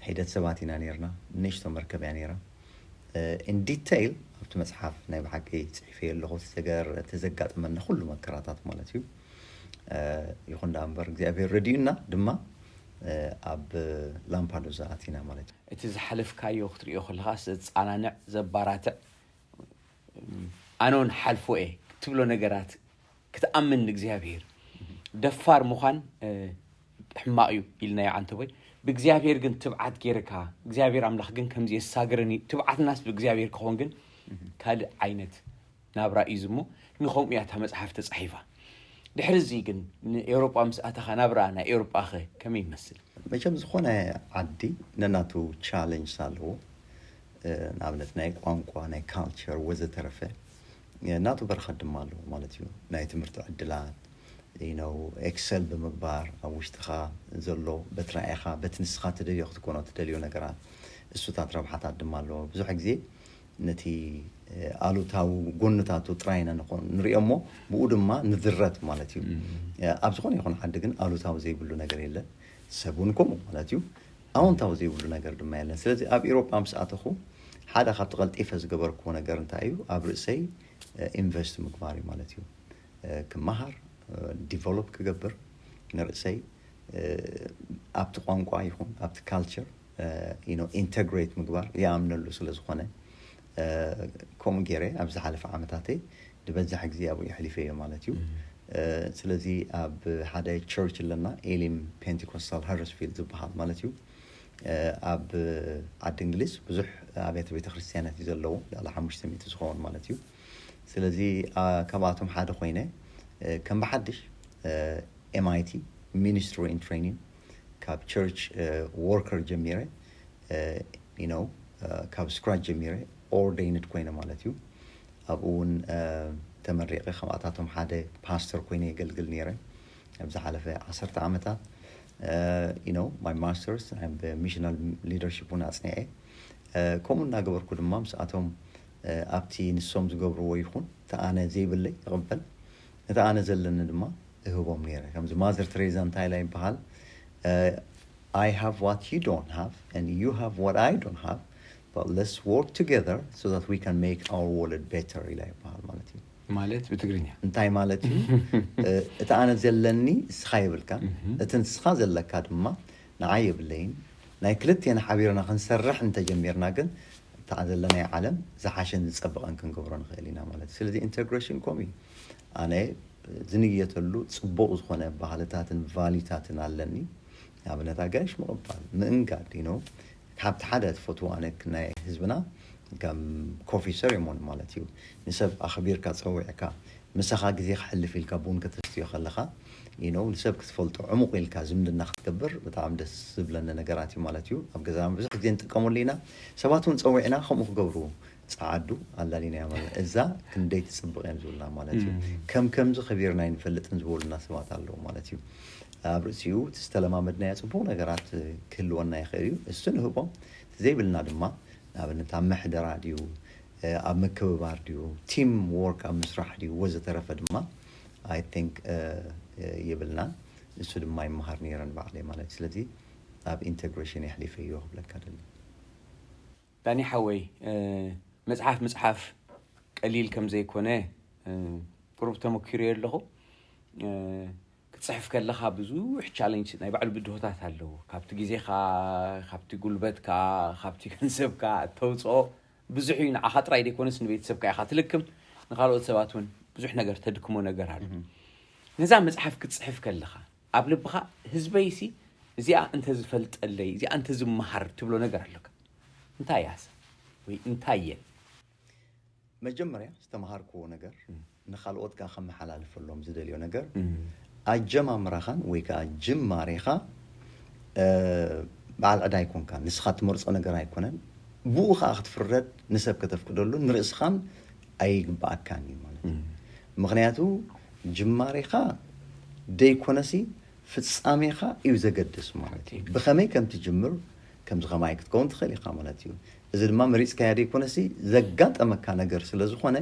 ሒደት ሰባት ኢና ነይርና። ንእሽቶ መርከብ እያ ነይራ። ኢን ዲቴይል ኣብቲ መፅሓፍ ናይ ብሓቂ ፅሒፈዮ ኣለኹ። ተዘጋጥመና ኩሉ መከራታት ማለት እዩ። ይኹን ደኣ እምበር እግዚኣብሔር ረድዩና ድማ ኣብ ላምፓዱዛ ኣቲና ማለት እዩ። እቲ ዝሓለፍካዮ ክትሪኦ ከለኻ ዘፃናንዕ፣ ዘባራትዕ፣ ኣነ እውን ሓልፎ እየ ትብሎ ነገራት ክትኣምን ንእግዚኣብሔር። ደፋር ምዃን ሕማቕ እዩ ኢልናዮ ዓንተቦይ። ብእግዚኣብሔር ግን ትብዓት ጌርካ፣ እግዚኣብሔር ኣምላኽ ግን ከምዚ የሳግረኒ፣ ትብዓትናስ ብእግዚኣብሔር ክኾን ግን ካልእ ዓይነት ናብራ እዩ ዝሞ። ንኸምኡ እያ እታ መጽሓፍ ተጻሒፋ። ድሕሪ እዚ ግን ንኤውሮጳ ምስ ኣተኻ ናብራ ናይ ኤውሮጳኸ ከመይ ይመስል? መቸም ዝኾነ ዓዲ ነናቱ ቻለንጅስ ኣለዎ። ንኣብነት ናይ ቋንቋ፣ ናይ ካልቸር ወዘተረፈ ናቱ በረኸት ድማ ኣለዎ ማለት እዩ። ናይ ትምህርቲ ዕድላት ነው ኤክሰል ብምግባር ኣብ ውሽጥኻ ዘሎ በቲ ራእይኻ በቲ ንስኻ ትደልዮ ክትኮኖ ትደልዮ ነገራት እሱታት ረብሓታት ድማ ኣለዎ። ብዙሕ ግዜ ነቲ ኣሉታዊ ጎንታቱ ጥራይ ኢና ንኾን ንሪኦ እሞ ብኡ ድማ ንዝረት ማለት እዩ። ኣብ ዝኾነ ይኹን ዓዲ ግን ኣሉታዊ ዘይብሉ ነገር የለን። ሰብ እውን ከምኡ ማለት እዩ። ኣዎንታዊ ዘይብሉ ነገር ድማ የለን። ስለዚ ኣብ ኤውሮጳ ምስ ኣተኹ ሓደ ካብቲ ቀልጢፈ ዝገበርክዎ ነገር እንታይ እዩ? ኣብ ርእሰይ ኢንቨስት ምግባር እዩ ማለት እዩ። ክመሃር፣ ዲቨሎፕ ክገብር ንርእሰይ ኣብቲ ቋንቋ ይኹን ኣብቲ ካልቸር ኢንተግሬት ምግባር ይኣምነሉ ስለ ዝኾነ ከምኡ ገይረ ኣብ ዝሓለፈ ዓመታተይ ዝበዝሕ ግዜ ኣብኡ የሕሊፈዮ ማለት እዩ። ስለዚ ኣብ ሓደ ቸርች ኣለና፣ ኤሊም ፔንቴኮስታል ሃረስፊልድ ዝበሃል ማለት እዩ። ኣብ ዓዲ እንግሊዝ ብዙሕ ኣብያተ ቤተ ክርስቲያናት እዩ ዘለዎ፣ ልዕሊ ሓሙሽተ ሚእቲ ዝኸውን ማለት እዩ። ስለዚ ካብኣቶም ሓደ ኮይነ ከም ብሓድሽ ኤምኣይቲ ሚኒስትሪ ኢን ትሬኒንግ ካብ ቸርች ወርከር ጀሚረ ነው ካብ ስክራች ጀሚረ ኦርዴይንድ ኮይነ ማለት እዩ። ኣብኡ እውን ተመሪቐ ከምኣታቶም ሓደ ፓስተር ኮይነ የገልግል ነይረ ኣብ ዝሓለፈ ዓሰርተ ዓመታት። You know my masters ሚሽናል ሊደርሽፕ እውን ኣፅኒዐ። ከምኡ እናገበርኩ ድማ ምስኣቶም ኣብቲ ንሶም ዝገብርዎ ይኹን እቲ ኣነ ዘይብለይ ይቕበል፣ እቲ ኣነ ዘለኒ ድማ እህቦም ነይረ። ከምዚ ማዘር ትሬዛ እንታይ ኢላ ይበሃል? I have what you don't have and you have what I don't have, but let's work together so that we can make our world better ኢላ ይበሃል ማለት እዩ። ማለት ብትግርኛ እንታይ ማለት እዩ? እቲ ኣነ ዘለኒ እስኻ የብልካ፣ እቲ ንስኻ ዘለካ ድማ ንዓይ የብለይን። ናይ ክልቴና ሓቢርና ክንሰርሕ እንተጀሚርና ግን እታ ዘለናይ ዓለም ዝሓሸን ዝጸበቐን ክንገብሮ ንኽእል ኢና ማለት እዩ። ስለዚ ኢንተግሬሽን ከምኡ እዩ። ኣነ ዝንየተሉ ጽቡቕ ዝኾነ ባህልታትን ቫሊታትን ኣለኒ። ንኣብነት ኣጋይሽ ምቕባል፣ ምእንጋድ you know ካብቲ ሓደ ትፈትዎ ኣነ ናይ ህዝብና ከም ኮፊ ሰሪሞኒ ማለት እዩ። ንሰብ ኣኽቢርካ ጸዊዕካ ምሳኻ ግዜ ክሕልፍ ኢልካ ቡን ከተስትዮ ከለኻ you know ንሰብ ክትፈልጦ ዕሙቕ ኢልካ ዝምድና ክትገብር ብጣዕሚ ደስ ዝብለኒ ነገራት እዩ ማለት እዩ። ኣብ ገዛና ብዙሕ ግዜ ንጥቀመሉ ኢና። ሰባት እውን ጸዊዕና ከምኡ ክገብሩ ጸዓዱ ኣላሊና ማለት እዛ ክንደይ ትጽብቕ እዮም ዝብሉና ማለት እዩ። ከም ከምዚ ከቢርና ኣይንፈልጥን ዝበሉና ሰባት ኣለዉ ማለት እዩ። ኣብ ርእሲኡ እቲ ዝተለማመድናዮ ጽቡቕ ነገራት ክህልወና ይኽእል እዩ። እሱ ንህቦ እቲ ዘይብልና ድማ ንኣብነት ኣብ ምሕደራ ድዩ ኣብ ምክብባር ድዩ ቲም ወርክ ኣብ ምስራሕ ድዩ ወዘተረፈ ድማ I think የብልናን። ንሱ ድማ ይመሃር ነይረ ንባዕለይ ማለት እዩ። ስለዚ ኣብ ኢንተግሬሽን የሕሊፈዮ ክብለካ ደሊ። ዳኒ ሓወይ መፅሓፍ ምፅሓፍ ቀሊል ከም ዘይኮነ ቁሩብ ተመኪረዮ ኣለኹ። ክትፅሕፍ ከለኻ ብዙሕ ቻለንጅ ናይ ባዕሉ ብድሆታት ኣለዎ። ካብቲ ግዜኻ፣ ካብቲ ጉልበትካ፣ ካብቲ ገንዘብካ እተውፅኦ ብዙሕ እዩ። ንዓኻ ጥራይ ዘይኮነስ ንቤተሰብካ ኢኻ ትልክም፣ ንኻልኦት ሰባት እውን ብዙሕ ነገር ተድክሞ ነገር ኣሎ። ነዛ መፅሓፍ ክትፅሕፍ ከለኻ ኣብ ልብኻ ህዝበይሲ እዚኣ እንተዝፈልጠለይ እዚኣ እንተዝመሃር ትብሎ ነገር ኣለካ። እንታይ እያስ ወይ እንታይ እየን? መጀመርያ ዝተምሃርክዎ ነገር ንኻልኦት ከዓ ከመሓላልፈሎም ዝደልዮ ነገር ኣጀማምራኻን ወይ ከዓ ጅማሬኻ በዓል ዕዳ ኣይኮንካን። ንስኻ ትመርፆ ነገር ኣይኮነን። ብኡ ከዓ ክትፍረድ ንሰብ ከተፍቅደሉ ንርእስኻን ኣይግባኣካን እዩ ማለት እዩ። ምክንያቱ ጅማሬኻ ደይኮነሲ ፍጻሜኻ እዩ ዘገድስ ማለት እዩ። ብኸመይ ከም ትጅምር ከምዚ ከማይ ክትከውን ትኽእል ኢኻ ማለት እዩ። እዚ ድማ መሪፅካዮ ደይኮነሲ ዘጋጠመካ ነገር ስለ ዝኾነ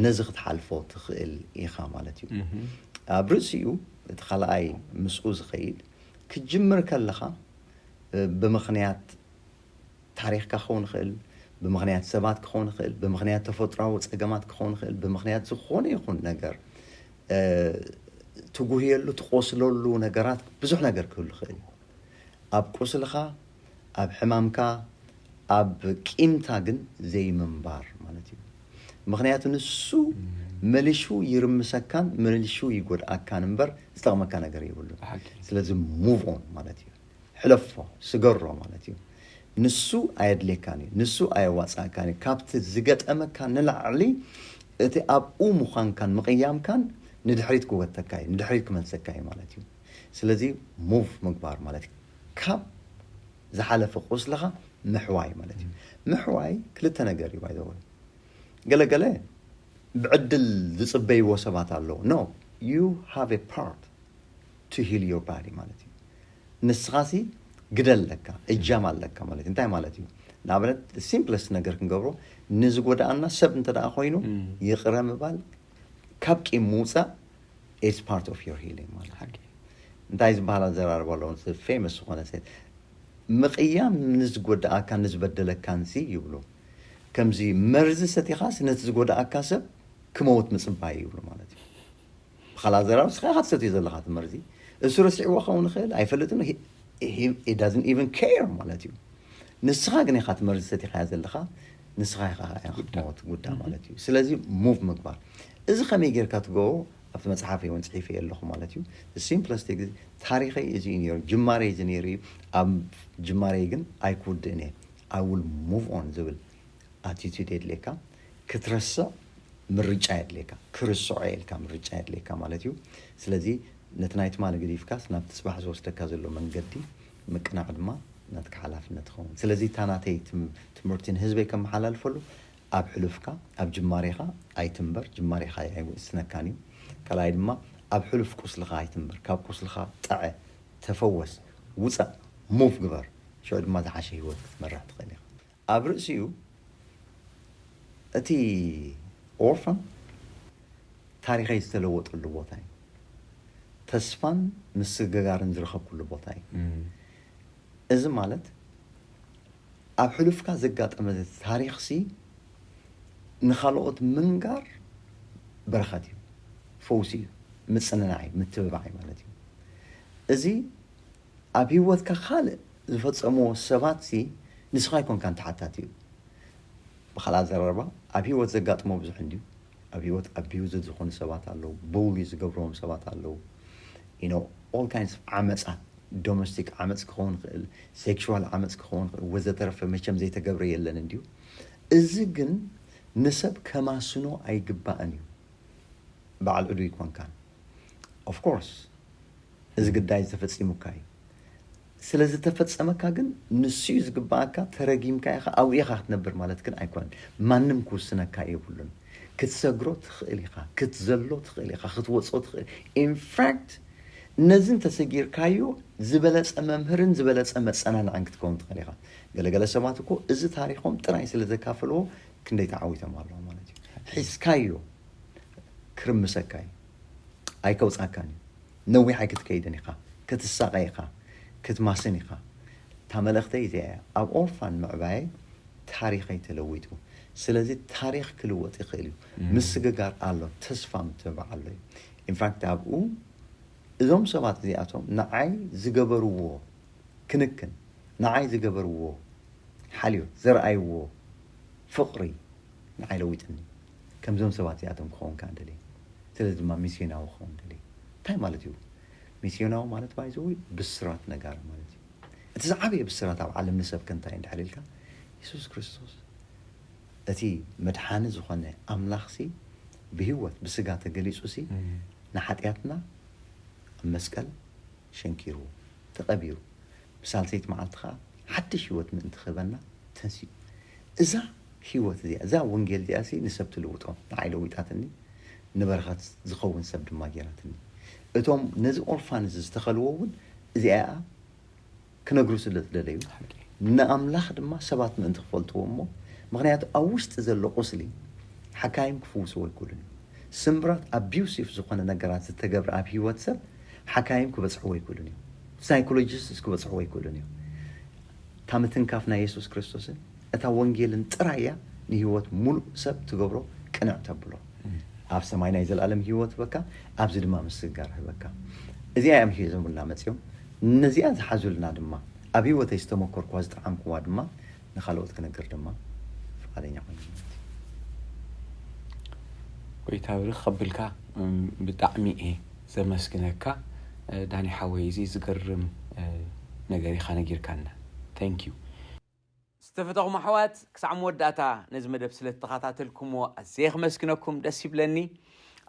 ነዚ ክትሓልፎ ትኽእል ኢኻ ማለት እዩ። ኣብ ርእሲኡ እቲ ካልኣይ ምስኡ ዝኸይድ ክትጅምር ከለኻ ብምኽንያት ታሪኽካ ክኸውን ይኽእል፣ ብምኽንያት ሰባት ክኸውን ይኽእል፣ ብምኽንያት ተፈጥሮኣዊ ፀገማት ክኸውን ይኽእል፣ ብምኽንያት ዝኾነ ይኹን ነገር ትጉህየሉ ትቆስለሉ ነገራት ብዙሕ ነገር ክህሉ ይኽእል እዩ። ኣብ ቁስልኻ፣ ኣብ ሕማምካ፣ ኣብ ቂምታ ግን ዘይምንባር ማለት እዩ። ምኽንያቱ ንሱ መሊሹ ይርምሰካን መሊሹ ይጎድኣካን እምበር ዝጠቕመካ ነገር የብሉን። ስለዚ ሙቭ ኦን ማለት እዩ። ሕለፎ፣ ስገሮ ማለት እዩ። ንሱ ኣየድልየካን እዩ፣ ንሱ ኣየዋፅኣካን እዩ። ካብቲ ዝገጠመካ ንላዕሊ እቲ ኣብኡ ምዃንካን ምቕያምካን ንድሕሪት ክወተካ እዩ፣ ንድሕሪት ክመልሰካ እዩ ማለት እዩ። ስለዚ ሙቭ ምግባር ማለት እዩ። ካብ ዝሓለፈ ቁስልኻ ምሕዋይ ማለት እዩ። ምሕዋይ ክልተ ነገር እዩ ባይዘወ። ገለገለ ብዕድል ዝፅበይዎ ሰባት ኣለዉ። No, you have a part to heal your body ማለት እዩ። ንስኻሲ ግደ ኣለካ፣ እጃም ኣለካ ማለት እዩ። እንታይ ማለት እዩ? ንኣብነት simplest ነገር ክንገብሮ፣ ንዝጎዳኣና ሰብ እንተ ደኣ ኮይኑ ይቕረ ምባል፣ ካብ ቂም ምውፃእ is part of your healing ማለት እዩ። እንታይ ዝበሃል ኣዘራርባ ኣለዎ? ፌመስ ዝኾነ ሴት፣ ምቕያም ንዝጎዳኣካ ንዝበደለካንሲ ይብሉ። ከምዚ መርዚ ሰቲኻስ ነቲ ዝጎዳኣካ ሰብ ክመውት ምፅባይ ይብሉ ማለት እዩ። ብኻልእ ኣዘራርባ ንስኻ ኢኻ ትሰትዮ ዘለኻ እቲ መርዚ። እሱ ረሲዕዎ ክኸውን ይኽእል ኣይፈልጥን። He doesn't even care ማለት እዩ። ንስኻ ግን ኢኻ እቲ መርዚ ሰቲኻያ ዘለኻ፣ ንስኻ ኢኻ ክትመውት ጉዳ ማለት እዩ። ስለዚ ሙቭ ምግባር፣ እዚ ከመይ ጌርካ ትገብሮ ኣብቲ መፅሓፈይ እውን ፅሒፈ ኣለኹ ማለት እዩ። Simplest ጊዜ ታሪኸይ እዚ እዩ ነይሩ፣ ጅማረይ እዚ ነይሩ እዩ። ኣብ ጅማረይ ግን ኣይክውድእን እየ፣ I will move on ዝብል ኣቲቱድ የድልየካ። ክትረስዕ ምርጫ የድልየካ፣ ክርስዖ የልካ ምርጫ የድልየካ ማለት እዩ። ስለዚ ነቲ ናይ ትማሊ ገዲፍካስ ናብቲ ፅባሕ ዝወስደካ ዘሎ መንገዲ ምቅናዕ ድማ ናትካ ሓላፍነት ይኸውን። ስለዚ እታ ናተይ ትም- ትምህርቲ ንህዝበይ ከመሓላልፈሉ፣ ኣብ ሕሉፍካ ኣብ ጅማሬኻ ኣይትንበር። ጅማሬኻ ኣይውስነካን እዩ። ካልኣይ ድማ ኣብ ሕሉፍ ቁስልኻ ኣይትንበር። ካብ ቁስልኻ ጠዐ፣ ተፈወስ፣ ውፃእ፣ ሙቭ ግበር። ሽዑ ድማ ዝሓሸ ህይወት ክትመርሕ ትኽእል ኢኻ። ኣብ ርእሲኡ እቲ ኦርፋን ታሪኸይ ዝተለወጠሉ ቦታ እዩ። ተስፋን ምስግጋርን ዝረኸብኩሉ ቦታ እዩ። እዚ ማለት ኣብ ሕሉፍካ ዘጋጠመ ታሪኽሲ ንኻልኦት ምንጋር በረኸት እዩ፣ ፈውሲ እዩ፣ ምጽንናዕ እዩ፣ ምትብባዕ እዩ ማለት እዩ። እዚ ኣብ ህይወትካ ካልእ ዝፈጸምዎ ሰባትሲ ንስኻ ኣይኮንካን ተሓታቲ እዩ። ብኻልእ ኣዘራርባ ኣብ ህይወት ዘጋጥሞ ብዙሕ እንድዩ። ኣብ ህይወት ኣቢዩዝድ ዝኾኑ ሰባት ኣለዉ፣ ቡሊ ዝገብርዎም ሰባት ኣለዉ። You know, all kinds of ዓመጻት፣ ዶሜስቲክ ዓመጽ ክኸውን ይኽእል፣ ሴክሹዋል ዓመጽ ክኸውን ይኽእል፣ ወዘተረፈ መቸም ዘይተገብረ የለን እንድዩ። እዚ ግን ንሰብ ከማስኖ ኣይግባእን እዩ። በዓል ዕዱ ይኮንካን። Of course እዚ ግዳይ ዝተፈጺሙካ እዩ። ስለ ዝተፈጸመካ ግን ንሱ እዩ ዝግባኣካ፣ ተረጊምካ ኢኻ፣ ኣብኡ ኢኻ ክትነብር ማለት ግን ኣይኮነን። ማንም ክውስነካ የብሉን። ክትሰግሮ ትኽእል ኢኻ፣ ክትዘሎ ትኽእል ኢኻ፣ ክትወጾ ትኽእል። ኢንፋክት ነዚ እንተሰጊርካዮ ዝበለጸ መምህርን ዝበለጸ መጸናንዕን ክትከውን ትኽእል ኢኻ። ገለገለ ሰባት እኮ እዚ ታሪኾም ጥራይ ስለ ዘካፈልዎ ክንደይ ተዓዊቶም ኣለዉ ማለት እዩ። ሒዝካዮ ክርምሰካ እዩ። ኣይከውጻካን እዩ። ነዊሕ ኣይክትከይድን ኢኻ። ክትሳቐ ኢኻ። ክትማስን ኢኻ። እታ መልእኽተይ እዚኣ እያ። ኣብ ኦርፋን ምዕባየይ ታሪኸይ ተለዊጡ። ስለዚ ታሪኽ ክልወጥ ይኽእል እዩ። ምስግጋር ኣሎ፣ ተስፋ ምትብባዕ ኣሎ እዩ። ኢንፋክት ኣብኡ እዞም ሰባት እዚኣቶም ንዓይ ዝገበርዎ ክንክን፣ ንዓይ ዝገበርዎ ሓልዮት፣ ዘርኣይዎ ፍቕሪ ንዓይ ለዊጥኒ። ከምዞም ሰባት እዚኣቶም ክኸውን ከኣ ደልየ። ስለዚ ድማ ሚስዮናዊ ክኸውን ደልየ። እንታይ ማለት እዩ? ሚስዮናዊ ማለት ባይዘወይ ብስራት ነጋሪ ማለት እዩ። እቲ ዝዓበየ ብስራት ኣብ ዓለም ንሰብ ከ እንታይ እንድሕር ኢልካ፣ የሱስ ክርስቶስ እቲ መድሓኒ ዝኾነ ኣምላኽሲ ብህይወት ብስጋ ተገሊጹሲ ንሓጢኣትና ኣብ መስቀል ሸንኪሩ ተቐቢሩ፣ ብሳልሰይቲ መዓልቲ ኸዓ ሓድሽ ህይወት ምእንቲ ክህበና ተንሲኡ። እዛ ህይወት እዚኣ፣ እዛ ወንጌል እዚኣሲ ንሰብ ትልውጦ፣ ንዓይ ለዊጣትኒ፣ ንበረኸት ዝኸውን ሰብ ድማ ጌራትኒ። እቶም ነዚ ኦርፋን እዚ ዝተኸልዎ እውን እዚኣ እያ ክነግሩ ስለ ዝደለዩ፣ ንኣምላኽ ድማ ሰባት ምእንቲ ክፈልጥዎ እሞ፣ ምኽንያቱ ኣብ ውሽጢ ዘሎ ቁስሊ ሓካይም ክፍውስዎ ኣይክእሉን እዩ። ስምብራት ኣቢዩሲቭ ዝኾነ ነገራት ዝተገብረ ኣብ ህይወት ሰብ ሓካይም ክበጽሕዎ ኣይክእሉን እዩ። ሳይኮሎጂስትስ ክበጽሕዎ ኣይክእሉን እዩ። እታ ምትንካፍ ናይ የሱስ ክርስቶስን እታ ወንጌልን ጥራይ እያ ንህይወት ሙሉእ ሰብ ትገብሮ ቅንዕ ተብሎ። ኣብ ሰማይ ናይ ዘለኣለም ህይወት ህበካ፣ ኣብዚ ድማ ምስግጋር ህበካ። እዚኣ እዮም ሒዞምልና መጺኦም። ነዚኣ ዝሓዙልና ድማ ኣብ ህይወተይ ዝተመኮርኩዋ ዝጠዓምኩዋ ድማ ንኻልኦት ክነግር ድማ ፍቓደኛ ኮይነ ማለት እዩ። ጎይታ ብርኽ ከብልካ ብጣዕሚ እየ ዘመስግነካ ዳኒ ሓወይ። እዚ ዝገርም ነገር ኢኻ ነጊርካና። Thank you። ዝተፈተኹም ኣሕዋት ክሳዕ መወዳእታ ነዚ መደብ ስለ እተኸታተልኩምዎ ኣዝየ ክመስግነኩም ደስ ይብለኒ።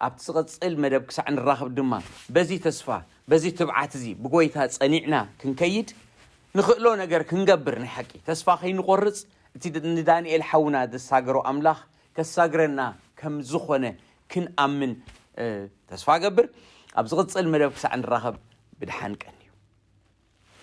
ኣብቲ ዝቕጽል መደብ ክሳዕ ንራኸብ ድማ በዚ ተስፋ በዚ ትብዓት እዚ ብጎይታ ጸኒዕና ክንከይድ ንኽእሎ ነገር ክንገብር ናይ ሓቂ ተስፋ ከይንቆርጽ፣ እቲ ድ- ንዳንኤል ሓውና ዘሳገሮ ኣምላኽ ከሳግረና ከም ዝኾነ ክንኣምን፣ እ፣ ተስፋ እገብር። ኣብ ዝቕጽል መደብ ክሳዕ ንራኸብ ብድሓን ቀን።